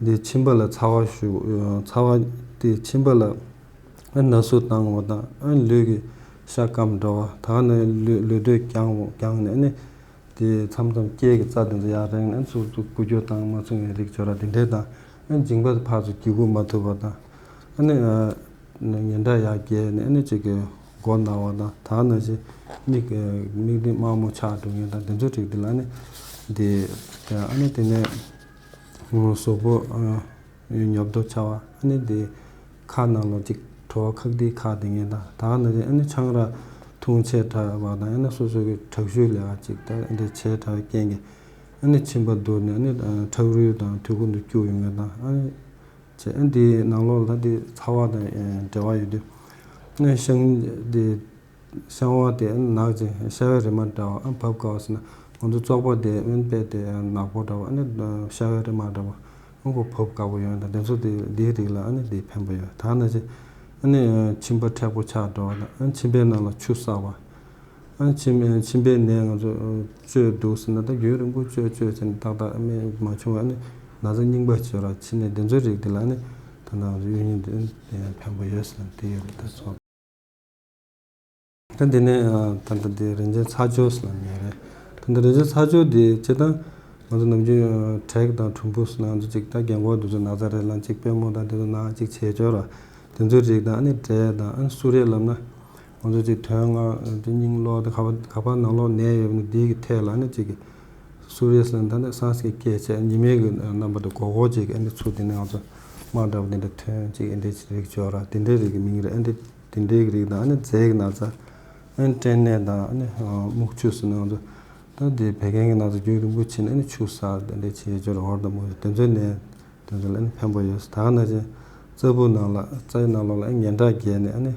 དེ་མཆིན་པ་ལ་ཚ་བ་ཞུགས། ཚ་བ་དེ་མཆིན་པ་ལ་ཨ་ན་ཟུག་བཏང་བ་དང་། ཨ་ལུས་ཀྱི་ཤ་སྐམ་འགྲོ་བ། ད་ནི་ལུས་ལུས་སྟོད་རྒྱང་རྒྱང་ནས་ཨ་ནི་དེ་མཚམས་མཚམས་སྐེ་གི་རྩ་དེ་ཚོ་ཡར་རེངས་ནས་ཚུར་ཚུར་འགུལ་སྐྱོད་བཏང་མ་ཚུགས་པའི་རིགས་འབྱོར་ར། དེ་འདྲས་དང་། ཨ་མཇིང་པ་ཕར་ཚུར་འགུལ་སྐྱོད་མ་ཐུབ་པ་དང་། ཨ་ནི་ཨ་ངན་སྐྲག་ཡར་རྒྱས་ནས་ཨ་ནི་གཅིག་གི་མགོ་ན་བ་དང་། ད་ནང་བཞིན་མིག་མིག་མདུན་དམར་མོ་ཆགས་འགྲོ་མཁན་དང་། དེ་ཚོ་རིགས་དེ་ལ་ཨ་ནི་དེ་ཨ་ནི་དེ་ནས་གཟུགས་པོ་ཨ་ཉོབ་ཏོ་ཆགས་པ། ཨ་ནི་དེ་ཁ་ནང་ལོགས་ཅིག་བྲོ་བ་ཁག་དེ་ཁ་དེ་ངན་དང་། ད་ནང་བཞིན་ཨ་ནི་ཆང་རག་འཐུང་ཆེ་དྲགས་པ་དང་། ཨ་ནི་སོ་སོ་གི་དྲག་ཤུལ་ལས་ཀ་ཅིག་ད་འདི་ཆེ་དྲགས་རྐྱེན་གྱིས་ཨ་ནི་མཆིན་པ་འདུར་ནས་ཨ་ནི་ཁྲག་རུལ་དང་དུད་ཁུ་འདི་སྐྱུག་ཡོང་ངེས་དང་། ཨ་ནི་ཅེས་ཨ་འདིའི་ནང་ལོགས་ལ་འདི་ཚ་བ་དང་འབྲེལ་བ་ཡོད་དུས། ཨ་ནི་བཤང་འདི་བཤང་བ་དེ་ནག་ཅིང་ཤ་བའི་རིལ་མ་འདྲ་བ། ཨ་བབས་དཀའ་བ་ཟེར་ན་ང་ཚོ་བཙོག་པ་དེ་དབེན་པས་དེ་ནག་པོ་འདྲ་བ། ཨ་ནི་ཤ་བའི་རིལ་མ་འདྲ་བ། ཨ་ཁོ་བབས་དཀའ་བོ་ཡོད་དང་། དེ་ཚོ་དེ་འདིའི་རིགས་ལ་ཨ་ནི་འདི་ཕན་པོ་ཡོད། ད་ནང་བཞིན་ཨ་ནི་མཆིན་པ་མཁྲེགས་པོ་ཆགས་འགྲོ་བ་དང་། ཨ་མཆིན་པའི་ནང་ལ་ཆུ་བསགས་པ། ཨ་མཆིན་མཆིན་པའི་ནད་ང་ཚོ་བཅོས་འདུག་ཟེར་ན་ད་རྒྱུན་རིང་པོ་བཅོས་བཅོས་ཟེར་ནས་ཏག་ཏག་སྨན་མ་བྱུང་བ་ནི་ན་ཚ་རྙིང་པ་བྱེད་ར། མཆིན་ནད་དེ་ཚོའི་རིགས་དེ་ལ་ནི་ད་ནང་གཡུ་རྙིང་དེ་ཕན་པོ་ཡོད་ཟེར་ན་དེ་ཡོད་རེད། ད་སོ་ད་འདི་ནས་ད་ལྟ་དེ་རིན་ཆེན་ཚ་སྦྱོར་ཟེར་ན་ངེས་རེད། ད་ལྟ་རིན་ཆེན་ཚ་སྦྱོར་དེ་སྤྱིར་བཏང་ང་ཚོ་ནམ་རྒྱུན་དྲེག་དང་གྲུམ་བུ་ཟེར་ན་ང་ཚོ་ཅིག་ད་རྒན་གོག་དེ་ཚོ་ན་ཚ་རེད་ལ་ཅིག་པུས་མོ་དང་དེ་ཚོ་ན་ཅིག་བྱེད་སྦྱོར་ར། དེ་ཚོའི་རིགས་དང་ཨ་ནི་འབྲས་དང་ཨ་ནི་སུ་རེད་ལབ་ན། ང་ཚོ་ཅིག་དོན་ལྔ་དེ་སྙིང་ལོག་དེ་ག་པ་ག་པ་ནང་ལོག་ནད་ཡོད་ན་འདི་གི་ཐད་ལ་ཨ་ནི་ཅིག་གི་སུ་རེད་ཟེར་ན་ད་ནི་སང་སི་ཀི་སྐད་བྱས་ཉི་མའི་གི་རྣམ་པ་དེ་གོ་གོ་ཅིག་ཨ་ནི་ཚུར་དེ་ནས་ང་ཚོ་དམར་འདྲ་པོ་དེ་འདྲ་ཐོན་ཅིག་ཨ་འདྲའི་རིགས་སྦྱོར་ར། དེ་འདྲའི་རིགས་ཀྱི་མིང་རེད། ཨ་འདི་དེ་འདྲའི་གི་རིགས་དང་། ཨ་ནི་རྫས་ཀྱི་ན་ཚ། ཨ་ནི་སྐྲན་ནད་དང་། ཨ་ནི་སྨུག་ཆུ་ཟེར་ན་ང་ཚོ་ད་དེ་བད་ཀན་གྱི་ན་ཚ་རྒྱུན་རིང་པོ་ཕྱིན་ན་ཨ་ནི་ཆུ་བསགས་དེ་འདྲའི་བྱེད་སྦྱོར་འོར་དང་མོ་དེ་ཚོའི་ནད། དེ་ཚོ་ལ་ནི་ཕན་པོ་ཡོད། ད་ག་ནང་བཞིན་རྩ་བུ་ནང་ལ་རྩའི་ནང་ལོགས་ལ་ངན་སྐྲག་རྒྱས་ནས་ཨ་ནི་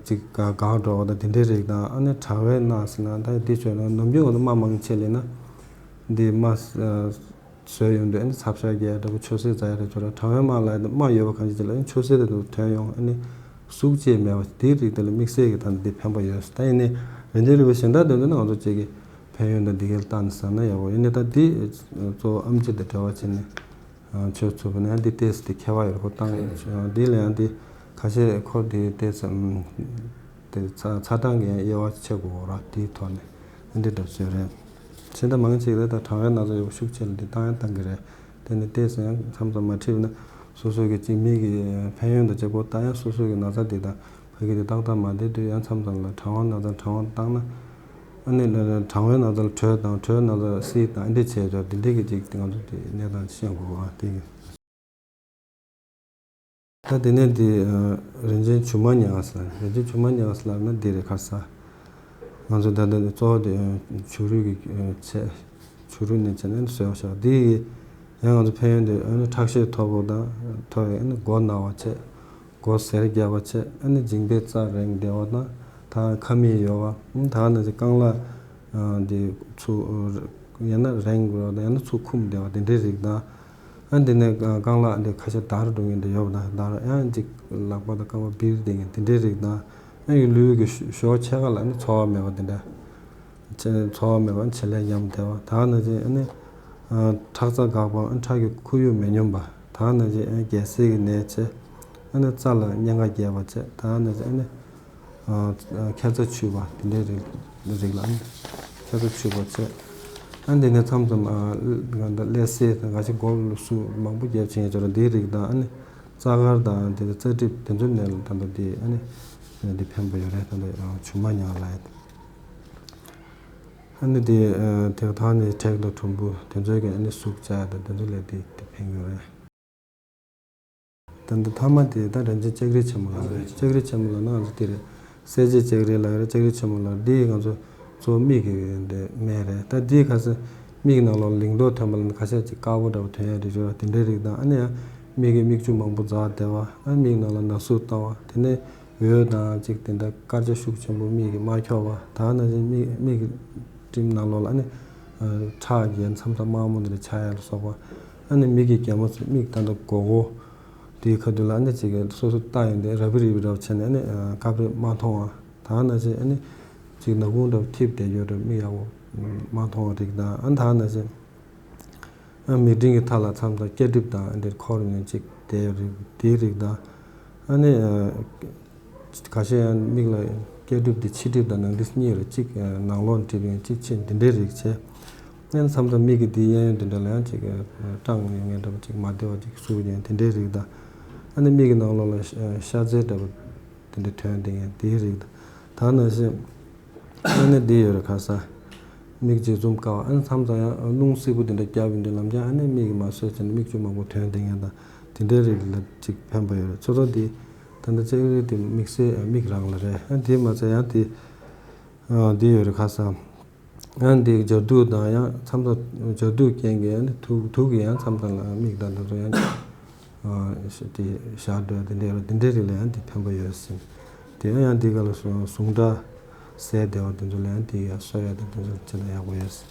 ཅིག་འགག་འགག་འགྲོ་བ་དང་དེ་འདྲའི་རིགས་དང་། ཨ་ནི་དྲ་བའི་ནང་ཟེར་ན་ད་འདི་བྱོས་ན་ནམ་རྒྱུན་ང་ཚོ་རྨ་མང་ཆེ་ལས་ན་ འདི་རྨ་བཟོས་ཡོང་དུས་ཨ་ནི་ཚབ་ཤ་རྒྱག་ཡ་འདྲ་པོ་ཆུ་སེར་འཛག་ཡ་འདྲ་ཅིག་ཡོད་ར། གྲང་བའི་རྨ་ལབ་ཡ་དེ་རྨ་ཡོད་པ་གང་ཅི་ཅིག་ལ་ཨ་ནི་ཆུ་སེར་དེ་ཚོ་ཐོན་ཡོང་། ཨ་ནི་ཟུག་ཅིག་མེད་པ་དེའི་རིགས་དེ་ལ་དམིགས་བསལ་གྱི་ད་འདི་ཕན་པ་ཡོད། ད་ཡིན་ནའི་རིན་ཆེན་རིལ་བུ་གཞན་དག་དོན་དུ་ནི་ང་ཚོ་གཅིག་གི་ཕན་ཡོན་དང་འདི་གའི་ལ་བལྟས་ནས་བསམ་ན་ཡག་པོ། ཡིན་ནའི་ད་འདི་གཙོ་བོ་ཨེམ་ཆི་དང་འབྲེལ་བ་བྱས་ནས་མཆོད་ཚུལ་བ་ནི་ཡང་འདི་ཏོག་ཙམ་དེ་ཁྱད་པར་ཡོད་པ་བཏང་ཡོད། འདི་ལ་ཡང་འདི་ཁ་ཤས་ཁོ་འདི་ཏོག་ཙམ་དེ་ཚ་ཚ་གྲང་གི་ཡང་དབྱེ་བ་ཕྱེ་དགོས་ར། དེའི་ཐོག་ནས་འདི་འདྲ་བཟོས་རེད། གཞན་དག་མང་ཆེ་གིས་ད་གྲང་བའི་ན་ཚ་ཡོད་པ་ཤུགས་ཆེ་ལ་འདི་བཏང་ཡང་བཏང་གི་རེད། དེ་ནི་ཏོག་ཙམ་ཡང་མཚམས་མཚམས་མ་འགྲིག་ན་སོ་སོ་གི་གཅིག་མིག་གི་ཕན་ཡོན་དང་བཅས་པོ་ད་ཡང་སོ་སོ་གི་ན་ཚ་འདི་དང་ཕ་གི་དེ་ཏག་ཏག་མ་བསྡད་དུས་ཡང་མཚམས་མཚམས་ལ་གྲང་བ་ན་ཚ་གྲང་བ་བཏང་ན། ཨ་ནི་གྲང་བའི་ན་ཚ་ལ་དྲོད་དང་དྲོད་ན་ཚ་བསིལ་དང་ཨ་འདྲ་བྱས་ར། འདི་འདྲ་གི་ཅིག་ང་ཚོ་དེ་གནས་སྟངས་ཤེས་དགོས་པ་དེ་གི། ད་དེ་ནས་དེ་རིན་ཆེན་ཆུ་མ་ཉག་ཟེར། རིན་ཆེན་ཆུ་མ་ཉག་ཟེར་ལབ་ན་འདི་རེད། ཁ་ས་ང་ཚོ་ད་ལྟ་འདི་གཙོ་བོ་དེ་བྱུ་རུ་གི་ཆས། བྱུ་རུ་ནས་བྱས་ནས་བཟོས་པ་ཤག་འདི་ཡི་ཡང་ང་ཚོ་ཕན་ཡོན་དེ་ཨ་ནི་ཁྲག་ཤེད་མཐོ་པོ་དང་མཐོ་བའི་ཨ་ནི་མགོ་ན་བ་ཆད། མགོ་སེར་རྒྱག་པ་ཆད། ཨ་ནི་མཇིང་པའི་རྩ་རེངས་བསྡད་པ་དང་། ད་ཁ་མིག་ཡོ་བ། ཨ་ནི་ད་ནི་རྐང་ལག་འདི་ཚུ་ཡང་ན་རེངས་དགོས་པ་དང་ཡང་ན་ཚུར་འཁུམས་བསྡད་པ་དེ་འདྲའི་རིགས་དང་། ཨ་འདི་ནས་རྐང་ལག་འདི་ཁ་ཤས་འདར་འགྲོ་མཁན་དེ་ཡོད་པ་དང་། འདར་ཡང་ཅིག་ལག་པ་དང་རྐང་པ་འབིར་བསྡད་མཁན་དེ་འདྲའི་རིགས་དང་། ཨ་ཡི་ལུས་ཀྱི་ཞོ་ཕྱེད་ཀ་ལ་ནི་ཚོར་བ་མེད་པ་དེ་འདྲ། ཚོར་བ་མེད་པ་བྱེད་ལས་ཉམས་བསྡད་པ། ད་ནི་ཅིག་ཨ་ནི་ཁྲག་རྩ་འགག་པ། ཨ་ཁྲག་གི་ཁོར་ཡུག་མི་སྙོམས་པ། ད་ནི་ཅིག་ཨ་ནི་རྒྱལ་སྲས་ཀྱི་ནད་བྱེད། ཨ་ནི་རྩ་ལ་གཉན་ཁ་རྒྱས་པ་བྱེད། ད་ནི་ཅིག་ཨ་ནི། ཨ་ཁ་ཚ་ཆུ་བ་དེ་འདྲའི་རིགས་རིགས་ལ་ཨ་ནི་ཁ་ཚ་ཆུ་བ་བྱས། ཨ་འདི་ནས་མཚམས་མཚམས་ཨ་ང་ད་ཀླད་སེལ་དང་འགའ་ཞིག་མགོ་ལ་སུ་མང་པོ་རྒྱབ་བྱེད་ཡ་ཅོ་ར་འདིའི་རིགས་དང་། ཨ་ནི་རྩ་དཀར་དང་དེ་རྩ་གྲིབ་དེ་ཚོའི་ནད་ལ་ད་ལྟ་འདི་ཨ་ནི་འདི་ཕན་པོ་ཡོད་རེད། ད་ལྟ་ཆུ་མ་ཉག་ལ་ཡ། ཨ་ནི་འདི་དེ་ཐང་ནས་དྲེག་དང་གྲུམ་བུ་དེ་ཚོའི་གི་ཨ་ནི་ཟུག་བཅག་དང་དེ་ཚོ་ལས་འདི་འདི་ཕན་ཡོད་རེད། ད་ལྟ་མཐའ་མ་དེ་ད་རིན་ཆེན་ལྕགས་རིལ་ཆེན་མོ་ལབ་རེད། ལྕགས་རིལ་ཆེན་མོ་ལབ་ན་ང་ཚོ་དེ་རེད། གསལ་བྱེད་ལྕགས་རིལ་ལབ་རེད། ལྕགས་རིལ་ཆེན་མོ་ལབ་རེད། འདི་ང་ཚོ་གཙོ་བོ་མིག་གི་འདི་སྨན་རེད། ད་འདི་ཁ་སང་མིག་ནང་ལོགས་ལིང་ཏོག་ཐོན་པ་ལ་ཁ་ཤས་ཅིག་དཀར་པོ་འདྲ་པོ་ཐོན་ཡ་རེད་རེད་བ། དེ་འདྲའི་རིགས་དང་། ཨ་ནི་ཡང་མིག་གི་མིག་ཆུ་མང་པོ་འཛག་བསྡད་པ། ཨ་མིག་ནང་ལ་ན་ཟུག་བཏང་བ། དེ་ནས་འོད་དང་ཅིག་དེ་འདྲ་དཀར་ཆ་ཤུགས་ཆེན་པོ་མིག་གིས་མ་འཁྱོག་པ། ད་ནང་བཞིན་མིག་མིག་གི་སྤྲིན་ནང་ལོགས་ལ་ཨ་ནི་ཁྲག་གི་མཚམས་མཚམས་དམར་མོ་འདི་འདྲ་ཆགས་ཡ་ལ་སོགས་པ། ཨ་ནི་མིག་གི་རྒྱ་མ་ཚོ་མིག་ད་ལྟ་སྒོར་སྒོར་དེའི་ཁ་ཐུག་ལ་ཨ་ནི་ཅིག་གི་སོ་སོ་ལྟ་ཡོང་དུས་རབ་རིབ་རབ་བྱས་ནས་ཨ་ནི་སྐབས་རེ་མ་མཐོང་བ། ད་ནང་བཞིན་ཨ་ནི་ཅིག་ནག་ཁུང་འདྲ་ཐིབས་བསྡད་ཡོད་རེད། མིག་ཡག་པོ་མ་མཐོང་བ་རིགས་དང་། ཨ་ད་ནང་བཞིན། ཨ་མིག་སྤྲིན་གྱི་མཐའ་ལ་མཚམས་མཚམས་སྐྱ་གྲིབ་དང་འདིར་འཁོར་ནས་ཅིག་དེའི་རིགས་དེའི་རིགས་དང་། ཨ་ནི་ཁ་ཤས་ཡང་མིག་ལ་སྐྱ་གྲིབ་དེ་ཕྱི་གྲིབ་དང་ནང་གྲིབ་གཉིས་རེད། གཅིག་ནང་ལོགས་གྲིབ་ཡང་གཅིག་ཕྱི་འདི་འདྲའི་རིགས་བྱས། ཨ་ནི་མཚམས་མཚམས་མིག་གི་དེའི་གཡས་གཡོན་དེ་འདྲ་ལ་ཡང་ཅིག་སྐྲངས་ཡོང་ངེས་འདྲ་པོ་ཅིག་མ་བདེ་བ་ཅིག་ཟུག་ཡོང་དེ་འདྲའི་རིགས་དང་། ཨ་ནི་མིག་གི་ནང་ལོགས་ལ་ཤ་ཤ་ཚའི་འདྲ་པོ་དེ་འདྲ་ཐོན་དེ་ཡང་དེའི་རིགས་དང་། ད་ནང་བཞིན། ཨ་ནི་འདི་ཡོད་རེད། ཁ་ས་མིག་འབྱེད་འཛུམ་དཀའ་བ། ཨ་ནི་མཚམས་མཚམས་ཡང་རླུང་བསིལ་པོ་འདི་འདྲ་བརྒྱབ་ཡོང་དུས་ལམ་རྒྱག་ཨ་ནི་མིག་གིས་མ་བཟོད་བྱས་ནས་མིག་ཆུ་མང་པོ་ཐོན་བསྡད་མཁན་དང་དེ་འདྲའི་རིགས་ལ་ཅིག་ཕན་པ་ཡོད་རེད། ཚོ་ཚོ་འདི་ད་ལྟ་ལྕགས་རིལ་དེ་དམིགས་བསལ་མིག་རང་ལ་རེད། ཨ་དེ་མ་ཚད་ཡང་དེ་འདི་ཡོད་རེད། ཁ་ས་ཡང་འདི་སྦྱར་དུག་དང་ཡང་མཚམས་མཚམས་སྦྱར་དུག་རྐྱེན་གྱིས་ཡང་དུག་དུག་གིས་ཡང་མཚམས་མཚམས་ལ་མིག་དང་འདི་ཚོ་ཡང་། དེ་ཞག་འགྲོ་དེ་འདྲའི་དེ་འདྲའི་རིགས་ལ་ཡང་དེ་ཕན་པ་ཡོད་ཟིན། དེ་ཡང་ཡང་དེ་ག་ལ་ཟུངས་ཁྲག་ཟད་བདེ་བ་དེ་ཚོ་ལ་ཡང་དེ་ཡང་གསོ་ཡ་དེ་དེ་ཚོ་ཅི་ལ་ཡག་པོ་ཡོད་ཟིན།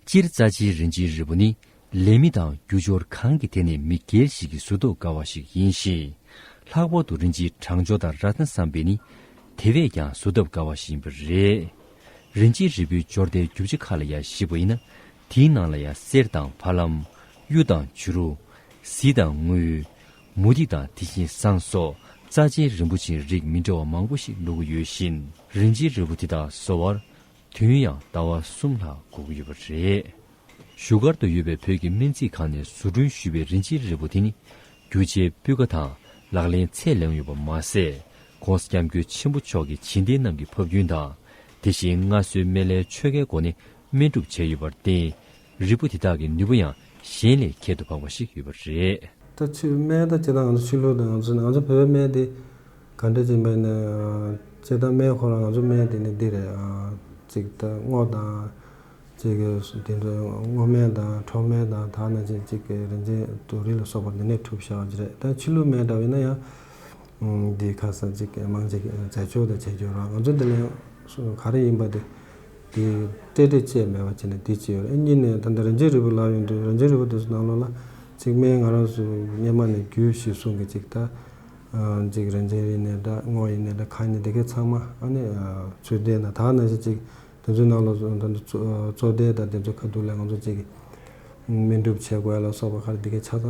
སྤྱིར་རྩ་ཆེའི་རིན་ཆེན་རིལ་བུ་ནི་ལས་མི་དང་རྒྱུ་སྦྱོར་གང་གི་ཐད་ནས་མི་སྒེར་ཞིག་གིས་བཟོ་ཐབས་དཀའ་བ་ཞིག་ཡིན་ཞིང་། ལྷག་པར་དུ་རིན་ཆེན་གྲང་སྦྱོར་དང་རཏྣ་བསམ་འཕེལ་ནི་དེ་བས་ཀྱང་བཟོ་ཐབས་དཀའ་བ་ཞིག་ཡིན་པ་རེད། རིན་ཆེན་རིལ་བུའི་སྦྱོར་རྟའི་རྒྱུ་ཆ་ཁག་ལ་ཡང་གཞིགས་པ་ཡིན་ན། དེའི་ནང་ལ་ཡང་གསེར་དང་ཕ་ལམ། གཡུ་དང་བྱུ་རུ། གཟི་དང་དངུལ། མུ་ཏིག་དང་དེ་བཞིན་ཟངས་སོགས་རྩ་ཆེའི་རིན་པོ་ཆེའི་རིགས་མི་འདྲ་བ་མང་པོ་ཞིག་བླུགས་ཀྱི་ཡོད་བཞིན། རིན་ཆེན་རིལ་བུ་དེ་དག་བཟོ་བར་དུས་ཡུན་ཡང་ཟླ་བ་གསུམ་ལྷག་འགོར་གྱི་ཡོད་པ་རེད། བཞུགས་སྒར་དུ་ཡོད་པའི་བོད་ཀྱི་སྨན་རྩིས་ཁང་ནས་བཟོ་སྐྲུན་ཞུས་པའི་རིན་ཆེན་རིལ་བུ་དེ་ནི་རྒྱུ་ཆའི་སྤུས་ཀ་དང་ལག་ལེན་ཚད་ལོན་ཡོད་པ་མ་ཟད། ༸གོང་ས་༸སྐྱབས་མགོན་ཆེན་པོ་མཆོག་གི་སྦྱིན་བདག་རྣམས་ཀྱི་ཕབ་སྐྱོན་དང་། དེ་བཞིན་སྔར་སྲོལ་སྨན་བླའི་ཆོ་གའི་སྒོ་ནས་སྨན་སྒྲུབ་བྱས་ཡོད་པར་བརྟེན། རིལ་བུ་དེ་དག་གི་ནུས་པ་ཡང་གཞན་ལས་ཁྱད་དུ་འཕགས་པ་ཞིག་ཡོད་པ་རེད། ད་ཆོས་སྨན་ད་སྤྱིར་བཏང་ང་ཚོ་ཆོས་ལུགས་དང་ང་ཚོ་ང་ཚོ་བོད་པའི་སྨན་དེ་ག་འདྲ་ཅིག་མེད་ན། སྤྱིར་བཏང་སྨན་ཁོ་རང་ང་ཚོ་སྨན་དེ་ནི་འདི་རེད། ཨ་ཅིག་ད་སྔོ་དང་། ཅིག་གི་དེ་ཚོ་སྔོ་སྨན་དང་ཁྲོག་སྨན་དང་ད་ནང་བཞིན་ཅིག་གི་རིན་ཆེན་དུག་རིལ་ལ་སོགས་པ་འདི་ནས་གྲུབ་བཞག་པ་ཅིག་རེད། ད་ཆོས་ལུགས་སྨན་འདྲ་བ་ཡིན་ན་ཡང་འདི་ཁ་ས་ཅིག་གི་མང་ཅིག་གི་རྫས་སྦྱོར་དང་བྱེད་རྒྱུ་ར། ང་ཚོ་འདི་ལ་ཡང་ག་རེ་ཡིན་པ་དེ་ དེ་སྤྲེལ་སྤྲེལ་བཅས་མེད་པ་བྱས་ནས་དེ་བྱས་ཡོད་རེད། གཉིས་ནས་ད་ལྟ་རིན་ཆེན་རིལ་བུ་ལབ་ཡོང་དུས་རིན་ཆེན་རིལ་བུ་དེ་ཚོ་ནང་ལོགས་ལ་ཅིག་སྨན་ང་རང་ཚོ་སྔོན་མ་ནས་རྒྱུད་བཞི་གསུང་གི་ཅིག་ད་ཅིག་རིན་ཆེན་རིལ་ནས་ད་སྔོ་ཡིན་ནས་ད་གང་ཡིན་ནས་དེ་གའི་ཚང་མ་ཨ་ནི་ཚུལ་ལྡན་ན་ད་ནང་བཞིན་ཅིག་དེ་ཚོའི་ནང་ལོགས་ད་ལྟ་གཙོ་གཙོ་བསྡད་ད་དེ་ཚོ་ཁ་ཐུག་ལ་ང་ཚོ་ཅིག་སྨན་སྒྲུབ་བྱེད་དགོས་ལ་སོགས་པ་ཁ་དེ་གའི་ཆ་ཚང་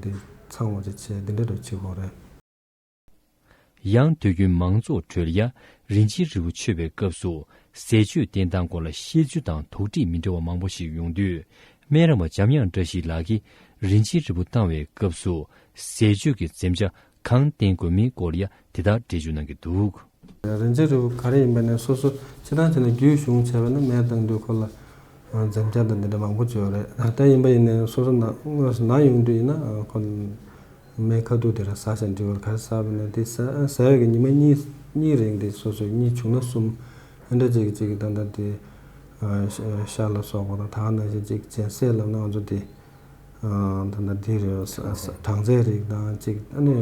འདི་ཚང་བ་ཅིག་བྱས་འདི་འདྲ་རུ་བྱེད་དགོས་རེད། ཡང་དུས་རྒྱུན་མང་ཚོགས་ཁྲོད་ལ་ཡ་རིན་ཆེན་རིལ་བུ་མཆོད་པའི་སྐབས་སུ་ཟས་སྤྱོད་བསྟེན་སྟངས་སྐོར་ལ་བཤད་ཚུལ་དང་དོགས་འདྲི་མི་འདྲ་བ་མང་པོ་ཞིག་ཡོང་དུས། སྨན་རམས་པ་འཇམ་དབྱངས་བཀྲ་ཤིས་ལགས་ཀྱིས་རིན་ཆེན་རིལ་བུ་བཏང་བའི་སྐབས་སུ་ཟས་སྤྱོད་ཀྱི་འཛེམ་བྱ་གང་བསྟེན་དགོས་མིན་སྐོར་ལ་ཡ་དེ་ལྟར་འགྲེལ་བརྗོད་གནང་གི་འདུག། རིན་ཆེན་རིལ་བུ་ག་རེ་ཡིན་པ་ནས་སོ་སོ་སྤྱིར་བཏང་བྱས་ན་རྒྱུད་གཞུང་བྱས་པ་ན་སྨན་བཏང་དུས་ཁོ་ལ་འཛེམ་བྱ་དང་འདི་འདྲ་མང་པོ་ཡོད་རེད། ད་ཡིན་པ་ཡིན་ནའི་སོ་སོ་ན་དངོས་སུ་ན་ཡོང་དུས་ཡིན་ན་ཁོ། སྨན་ཁ་ཐུག་དེ་ར་ཟ་ཞིང་འབྲི་བར་ག་རེ་ཟ་བ་ནས་དེ་ཟ་ཟ་ཡག་གི་ཉི་མ་གཉིས་གཉིས་རིང་དེ་སོ་སོའི་གཉིས་བྱུང་ན་གསུམ་ཨ་འདྲ་ཅིག་ཅིག་ད་ལྟ་དེ་ཤ་ལ་སོགས་པ་དང་ད་ག་ནང་བཞིན་ཅིག་སྦྱིན་སྲེག་ལབ་ན་ང་ཚོ་དེ་ད་ལྟ་དེ་རེད། གྲང་ཟས་རིགས་དང་ཅིག་ཨ་ནི་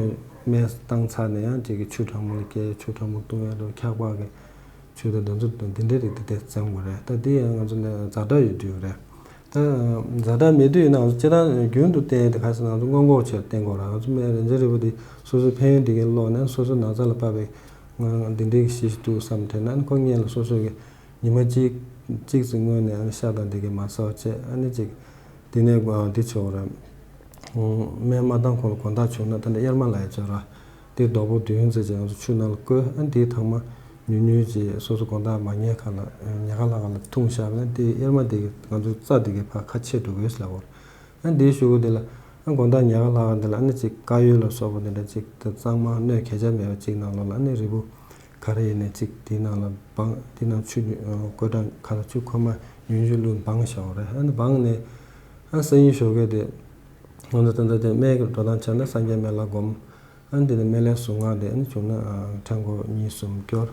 སྨན་བཏང་ཚར་ནས་ཡང་ཅིག་གི་ཆུ་གྲང་མོ་ལ་བསྐྱལ་ཆུ་གྲང་མོ་བཏུང་ཡག་རེད། འཁྱག་པ་གི་ཆུ་དང་དེ་ཚོ་དང་དེ་འདྲའི་རིགས་དེ་དེ་འཛེམ་དགོས་རེད། ད་དེ་ཡང་ང་ཚོ་ནས་ཛ་དྲག་ཡོད་དུས་རེད། ད་ཛ་དྲག་མེད་དུས་ཡིན་ནའང་སྤྱིར་བཏང་རྒྱུན་དུ་བསྟེན་ཡས་དེ་ག་ཟེར་ན་ང་ཚོ་སྔོན་འགོག་བྱས་བསྟེན་དགོས་རེད། ང་ཚོ་སྨན་རིན་ཆེན་རིལ་བུ་འདི་སོ་སོའི་ཕན་ཡོན་འདི་གའི་ཀློག་ནས་སོ་སོའི་ན་ཚ་ལ་དཔག་པའི་འདི་འདྲའི་གི་ཤེས་ཤིག་འདུག་བསམ་དྲན་ན་ཁོ་སྔོན་ལ་སོ་སོ་གི་ཉི་མ་གཅིག་གཅིག་ཙམ་སྔོན་ནས་ཤ་དང་འདི་གའི་མ་ཟ་བ་བྱས་ཨ་ནི་ཅིག་དེ་ནས་འདི་བྱེད་དགོས་རེད། སྨན་མ་བཏང་གོང་ལ་དགོང་དག་བྱུང་ན་ད་ནི་གཡེར་མ་ལབ་ཡས་ཅིག་ཡོད་རེད། དེ་རྡོག་པོ་བདུན་ཙམ་ཅིག་ང་ཚོ་ཆུ་ནང་ལ་བསྐོལ། ཨ་ནི་དེའི་ཐང་མ་ཉུང་ཉུང་ཅིག་སོ་སོ་དགོང་དག་མ་ཉལ་ཁ་ལ་ཉལ་ཁ་ལྷག་ཁ་ལ་འཐུང་བཞག་པ་ན་དེ་གཡེར་མ་དེ་གི་ང་ཚོ་རྩ་དེ་གི་ཕར་ཁ་ཕྱེ་འགྲོ་གི་ཡོད་ཟེར་ལབ་པ་རེད། ཨ་ནི་དེའི་གཞུག་གུ་དེ་ལ་ཨ་དགོང་དག་ཉལ་ཁ་ལྷག་ཁ་དེ་ལ་ཨ་ནི་ཅིག་དཀར་ཡོལ་ལ་སོགས་པ་དེ་འདྲ་ཅིག་ད་གཙང་མ་སྣོད་གས་ཆག་མེད་པ་ཅིག་ནང་ལོགས་ལ་ཨ་ནི་རིལ་བུ་ག་རེ་ཡིན་ནའི་ཅིག་དེའི་ནང་ལ་སྦང་། དེའི་ནང་ཆུ་བསྐོལ་གྲང་ཁ་ལ་ཆུ་ཁོལ་མ་ཉུང་ཉུང་བླུགས་སྦང་བཞག་པ་རེད། ཨ་ནི་སྦངས་ནས་ཨ་སང་ཉིན་ཞོགས་ཀས་དེ་ང་ཚོ་ད་ལྟ་དེ་སྨན་གྱི་འགྲོ་སྟངས་བྱས་ན་སངས་རྒྱས་སྨན་བླ་སྒོམ། ཨ་ནི་དེ་ནས་སྨན་བླའི་གཟུངས་སྔགས་དེ་ཨ་ནི་བྱུང་ན་ཕྲེང་སྐོར་གཉིས་གསུམ་སྐྱོར།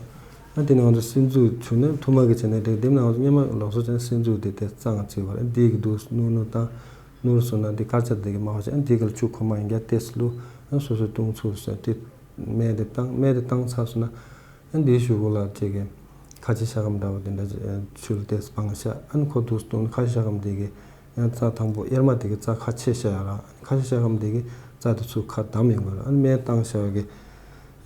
ཨ་ནི་དེ་ནས་ང་ཚོ་སིལ་མཛུབ་བྱུང་ན་ཐུར་མ་གི་བྱས་ནས་དེ་དེ་ནས་ང་ཚོ་སྔོན་མ་ལུགས་སྲོལ་བྱས་ན་སིལ་མཛུབ་དེ་དེ་གཙང་བྱེད་པ་རེད། ཨ་ནི་དེ་གི་འདུག་སྣུར་སྣུར་བཏང་། སྣུར་སོང་ན་དེ་དཀར་ཆ་དེ་གི་དམར་པོ་བྱས། ཨ་ནི་དེ་གི་ལ་ཆུ་ཁོལ་མ་ཡིན་རྒྱ་ཏོག་ཙམ་བླུགས། ཨ་ནི་སོ་སོའི་བཏུང་ཚུགས་སོང་དེ་སྨན་དེ་བཏང་། སྨན་དེ་བཏང་ཚར་སོང་ན། ཨ་འདིའི་གཞུག་གུ་ལ་ཅིག་གི་ཁ་ཆེ་ཤ་སྐམ་འདྲ་བོ་དེ་འདྲ་ཆུ་ལ་ཏོག་ཙམ་སྦངས་ཤག་ཨ་ནི་ཁོ་འདུག་སེ་བཏུང་ན་ཁ་ཆེ་ཤ་སྐམ་དེ་གི་ཡང་རྩ་དང་པོ་གཡེར་མ་དེ་གི་རྩ་ཁ་ཕྱེ་བཞག་ཡ་ར། ཨ་ནི་ཁ་ཆེ་ཤ་སྐམ་དེ་གི་རྩ་དེ་ཚུར་ཁ་བསྡམས་ཡོང་གི་རེད། ཨ་ནི་སྨན་བཏང་བཞག་པ་གི་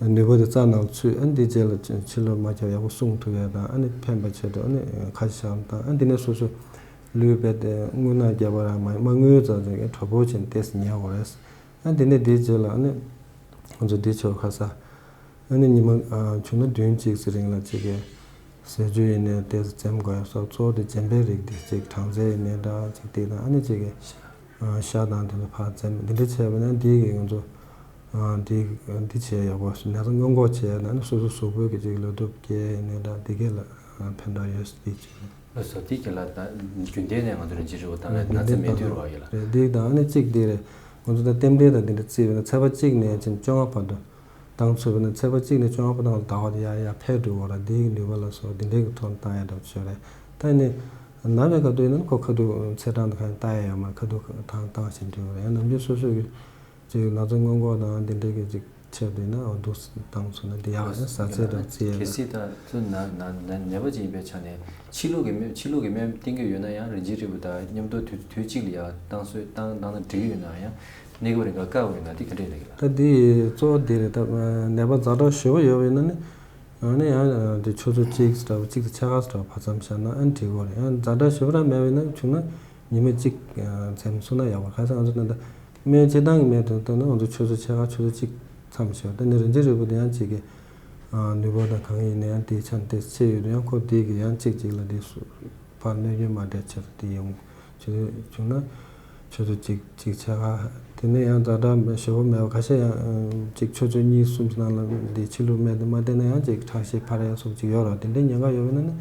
ནུས་པ་དེ་རྩ་ནང་ཚུད། ཨ་ནི་དེ་རྗེས་ལ་ཕྱི་ལོགས་མ་ཁྱབ་ཡག་པོ་སྲུང་ཐུབ་ཡ་དང་ཨ་ནི་ཕན་པ་ཆེད་དུ་ཨ་ནི་ཁ་ཆེ་ཤ་སྐམ་བཏང་། ཨ་ནི་དེ་ནས་སོ་སོ་ལུས་རྦད་དེ་རྔུལ་ནག་རྒྱབ་པ་ར་མ་མ་རྔུལ་ཙག་ཙིག་གི་དྲོ་པོ་བྱས་ནས་ཏོག་ཙམ་ཉལ་དགོས་རེད། ཨ་ནི་དེ་ནས་དེ་རྗེས་ལ་ཨ་ནི་ང་ཚོ་འདི་ཆོ་ཁ་ས། ཨ་ནི་ཉི་མ་ཨ་བྱུང་ན་བདུན་གཅིག་ཙམ་རིང་ལ་ཅིག་གི་ཟས་བཅུད་ཡིན་ནའི་ཏོག་ཙམ་འཛེམ་དགོས་ཡ་སོགས། གཙོ་བོ་དེ་རྗེན་པའི་རིགས་དེ་ཅིག་གྲང་ཟས་ཡིན་ནའི་འདྲ་ཅིག་དེ་དང་ཨ་ནི་ཅིག་གི་ཨ་ཤ་དང་དེ་ཚོ་ཕར་འཛེམ། འདི་འདྲ་བྱས་པ་ན་འདི་གི་ང་ཚོ་ཨ་འདི་འདི་བྱས་ཡག་པོ་ན་ཚ་སྔོན་འགོག་བྱས་ཡ་ན་ནི་སོ་སོ་གཟུགས་པོའི་གི་ཅིག་ལོ་ཐུབ་སྐྱེ་ཡིན་ནའི་འདྲ་འདི་གས་ལ་ཨ་ཕན་ཐོགས་ཡོད་ཟེར་དེ་ཅིག་ལགས་སོ། དེ་གི་ལ་ད་རྒྱུན་ལྡན་ནས་ང་ཚོ་རིན་ཆེན་རིལ་བུ་བཏང་ན་ན་ཚ་མེད་དུས་རོགས་ཡིན་ལ། རེད། འདི་དང་ཨ་ནི་གཅིག་འདི་རེད། ང་ཚོ་ད་རྟེན་འབྲེལ་དང་འདི་འདྲ་བརྩིས་པ་ན་ཚེས་པ་གཅིག་ནས་ཕྱིན་བཅོ་ལྔ་བར་དུ་བཏང་ཚུགས་པ་ན་ཚེས་པ་གཅིག་ནས་བཅོ་ལྔ་བར་དུ་ཟླ་བ་དེ་ཡར་ཡར་འཕེལ་འགྲོ་བ་ར། འདི་གི་ནུས་པ་ལ་སོགས་འདི་འདྲའི་གི་ཐོག་ནས་བཏང་ཡ་འདྲ་པོ་ཅིག་རེད། ད་ནི་ན་བའི་ཁ་ཐུག་ཡིན་ན་ཁོ་ཁ་ཐུག་ཚེས་གྲངས་དང་གང་ཡང་བལྟ་ཡ་ཡོད་མ་རེད། ཁ་ཐུག་བཏང་བཏང་བཞིན་འགྲོ་གི་རེད། ཡང་ནམ་རྒྱུན་སོ་སོ་གི་ཅིག་ན་ཚ་སྔོན་འགོག་དང་འདི་འདྲའི་གི་ཅིག་ཆེད་དུ་ཡིན་ན་འོ་འདུག་སེ་བཏང་ཚུགས་ན་འདི་ཡག་རེད། ཟ་ཚད་དང་རྩི་ཡ་གལ་སྲིད་ད་ཚོད་ན་ན་ན་ནད་པ་ཅིག་ཡིན་པའི་ཆ་ནས་ཕྱི་ལུགས་ཀྱི་སྨན་ཕྱི་ལུགས་ཀྱི་སྨན་བསྟེན་གྱི་ཡོད་ན་ཡང་རིན་ཆེན་རིལ་བུ་དང་མཉམ་དུ་དུས་དུས་གཅིག་ལ་ཡང་བཏང་སྲོལ་བཏང་བཏང་ན་འགྲིག་ཡོད་ན་ཡང་གནས་སྐབས་རིང་ལ་བཀག་དགོས་ཡོད་ན་དེ་ག་འདྲས་ལབ་ཀྱི་ལགས། ད་འདི་གཙོ་བོ་འདི་རེད། ད་ནད་པ་ཛ་དྲག་ཞེ་པོ་ཡོད་པ་ཡིན་ན་ནི་ཨ་ནི་ཡང་འདི་ཆུ་ཚོད་གཅིག་ཙམ་འདྲ་པོ་གཅིག་དང་ཕྱེད་ཀ་ཙམ་འདྲ་པོ་བར་མཚམས་བཞག་ན་ཨ་ནི་འགྲིག་གི་རེད། ཡང་ཛ་དྲག་ཞེ་པོ་རང་མེད་པ་ཡིན་ན་བྱུང་ན་ཉི་མ་གཅིག་འཛེམ་ཚུགས་ན་ཡག་པོ་རེད། གང་ཟེར་ང་ཚོ་ད་ལྟ་སྨན་སྤྱིར་བཏང་གི་སྨན་དེ་ལྟར་ན་ང་ཚོ་ཆུ་ཚོད་ཕྱེད་ཀ་ཆུ་ཚོད་གཅིག་མཚམས་བཞག་ད་ནི་རིན་ཆེན་རིལ་བུ་དེ་ཡང་གཅིག་གི་ནུས་པ་དང་གང་ཡིན་ན་ཡང་དེའི་ཆ་ནས་ཏོག་ཙམ་ཆེ་ཡོད་དུས་ཡང་ཁོ་དེ་གི་ཡང་གཅིག་གཅིག་ལ་དེ་སུ་ཕར་གནོད་སྐྱོན་མ་འདྲ་ཆེ་རུ་དེ་ཡོང་བྱེད་བྱུང་ན་ཆུ་ཚོད་གཅིག་གཅིག་ཕྱེད་ཀ་དེ་ནས་ཡང་ཛ་དྲག་ཞེ་པོ་མེད་པ་ཁ་ཤས་ཡང་གཅིག་ཆུ་ཚོད་གཉིས་གསུམ་ནང་ལ་དེ་ཕྱི་ལུགས་སྨན་དེ་མ་བསྟེན་ན་ཡང་གཅིག་ཁྲག་ཤེད་འཕར་ཡ་སོགས་གཅིག་ཡོད་རེད། དེ་འདྲའི་ཉེན་ཁ་ཡོད་པ་ཡིན་ན་ནི་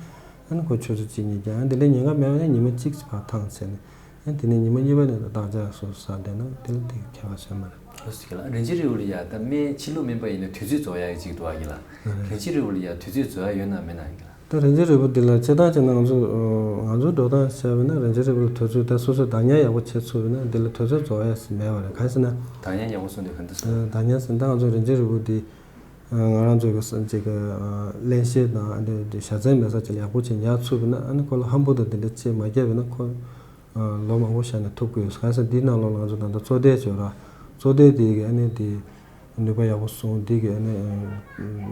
ཨ་ནི་ཁོ་ཆུ་ཚོད་གཅིག་གཉིས་ཀྱང་དེ་འདྲའི་ཉེན་ཁ་མེད་པ་ཡིན་ན་ཉི་མ་གཅིག་ཕར་ཐང་ཆད་ནས། ཨ་དེ་ནས་ཉི་མ་གཉིས་པ་ནས་བདག་ཅག་སོ་སོ་ཟ་བསྡད་ན་དེ་ལ་དེ་ཁྱད་པར་ཞིག་མ་རེད། ལགས་སོ། རིན་ཆེན་རིལ་བུ་ལ་ཡ་ད་སྨན་ཕྱི་ལུགས་སྨན་པ་ཡིན་ན་དུས་ཚོད་རྫོགས་ཡ་ཅིག་འདུག་ཨ་ཡིན་ལགས། རིན་ཆེན་རིལ་བུ་ལ་ཡ་དུས་ཚོད་རྫོགས་ཡ་ཡོད་ན་མེད་ན་ཡིན་ལགས། ད་རིན་ཆེན་རིལ་བུ་འདི་ལ་སྤྱིར་བཏང་བྱས་ན་ང་ཚོ་ང་ཚོའི་འགྲོ་སྟངས་བྱས་པ་ན་རིན་ཆེན་རིལ་བུ་ལ་དུས་ཚོད་ད་སོ་སོས་བདག་ཉར་ཡག་པོ་བྱེད་ཚུགས་པ་ན་འདི་ལ་དུས་ཚོད་རྫོགས་ཡ་ཟེར་མེད་པ་རེད། གང་ཟེར་ན། བདག་ཉར་ཡག་པོ་སོང་དུས་ག་འདྲ་སོང་། བདག་ཉར་ཟེར་ན་ད་ང་ཚོ་རིན་ཆེན་རིལ་བུ་འདི། ང་རང་ཚོའི་གི་ཅིག་གི་ཨ་བརླན་གཤེར་དང་ཨ་ནི་བཞའ་ཚན་མེད་ས་ཅིག་ཡག་པོ་ཅིག་ཉར་ཚུགས་པ་ན། ཨ་ནི་ཁོ་ལ་ཧམ་བུ་དང་དེ་འདྲ་ཅིག་མ་བརྒྱབ་པ་ན་ཁོ་ཨ་ལོ་མང་པོ་བཞག་ནས་ཐུབ་ཀྱི་ཡོད། གང་ཟེར་འདིའི་ནང་ལོགས་ལ་ང་ཚོ་ད་ལྟ་བཙོ་དེ་བྱོས་ར། བཙོ་དེ་དེ་གི་ཨ་ནི་དེ་ནུས་པ་ཡག་པོ་སོང་། དེ་གི་ཨ་ནི་ཨ་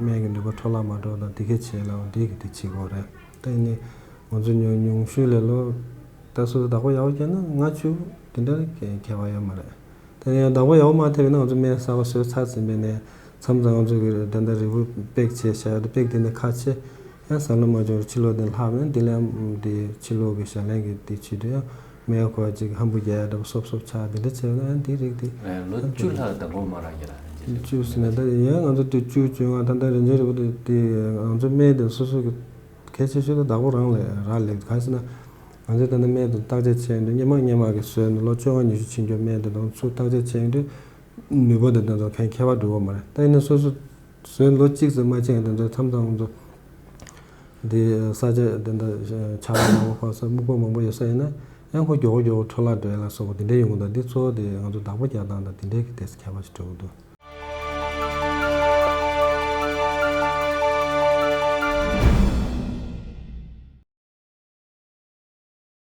སྨན་གྱི་ནུས་པ་འཕྲོ་བརླག་མ་འགྲོ་དང་དེ་གས་བྱས་ལ་དེ་གི་དེ་བྱེད་དགོས་རེད། ད་ཨ་ནི་ང་ཚོ་ཉུང་ཉུང་ཤོས་ལས་ལོ་ད་སོ་སོ་བདག་པོ་ཡག་པོ་བྱས་ན་ལྔ་བཅུ་དེ་འདྲ་ཁྱད་པར་ཡོད་མ་རེད། དེ་ནས་ཡང་བདག་པོ་ཡག་པོ་མ་ཐེབས་པས་ན་ང་ཚོ་སྨན་གསར་པ་བཟོས་ཚར་ཟིན་པས་ནས་མཚམས་མཚམས་ང་ཚོ་གི་ད་ལྟ་རིལ་བུ་པེག་བྱས་བཞག་ཡོད་དུ་པེག་དེ་ནས་ཁ་ཕྱེ་ཡང་ཟ་ལོ་མ་བྱུང་ཕྱི་ལོགས་དེ་ལྷག་མེད་དེ་ལས་དེ་ཕྱི་ལོགས་ཀྱི་ཞལ་ལན་གྱི་དེ་བྱེད་དུས་ཡང་སྨན་ཁོ་ཅིག་ཧམ་བུ་རྒྱག་ཡ་འདྲ་པོ་སོབ་སོབ་ཆགས་དེ་འདྲ་བྱས་ན་ཡང་དེ་རིགས་དེ་ལོ་བཅུ་ལྷག་བདག་པོ་མ་རག་གི་ར་རེད་ཅེས་བཅུ་ཟིན་ན་ད་ཡང་ང་ཚོ་དེ་བཅུ་བཅོ་ལྔ་ད་ལྟ་རིན་ཆེན་རིལ་བུ་དེ་དེ་ང་ཚོ་སྨན་དེ་སོ་སོ་གི་གལ་ཆེ་ཤོས་དེ་བདག་པོ་རང་ལས་རག་ལས་གང་ཟེར་ན། ང་ཚོས་ད་ལྟ་སྨན་དེ་བརྟག་དཔྱད་བྱས་ཡོང་དུས་སྔོན་མ་སྔོན་མ་གི་བཟོས་ནས་ལོ་བཅོ་ལྔ་ཉི་ཤུ་ཕྱིན་རྒྱུ་སྨན་དེ་དང་ཚུར་བརྟག་དཔྱད་བྱས་ཡོང་དུས་ནུས་པ་དེ་དང་ཚོ་གན་ཁྱད་པར་འགྲོ་གི་མ་རེད། ད་ཡིན་ན་སོ་སོ་བཟོས་ལོ་གཅིག་ཙམ་མ་ཕྱིན་ཡང་དེ་ཚོ་མཚམས་མཚམས་ང་ཚོ་དེ་ས་ཆ་དེ་འདྲ་ཆར་པ་མང་པོ་ཕོག་ས་སྨུག་པ་མང་པོ་ཡོད་ས་ཡིན་ན་ཡང་ཁོ་མགྱོགས་པོ་མགྱོགས་པོ་འཕྲོ་བརླག་འགྲོ་ཡ་ལ་སོགས་པ་དེ་འདྲ་ཡོང་གི་འདུག་དེ་གཙོ་བོ་དེ་ང་ཚོ་བདག་པོ་རྒྱག་སྟངས་དང་དེ་འདྲའི་གི་དེ་ཁྱད་པར་ཞིག་འགྲོ་གི་འདུག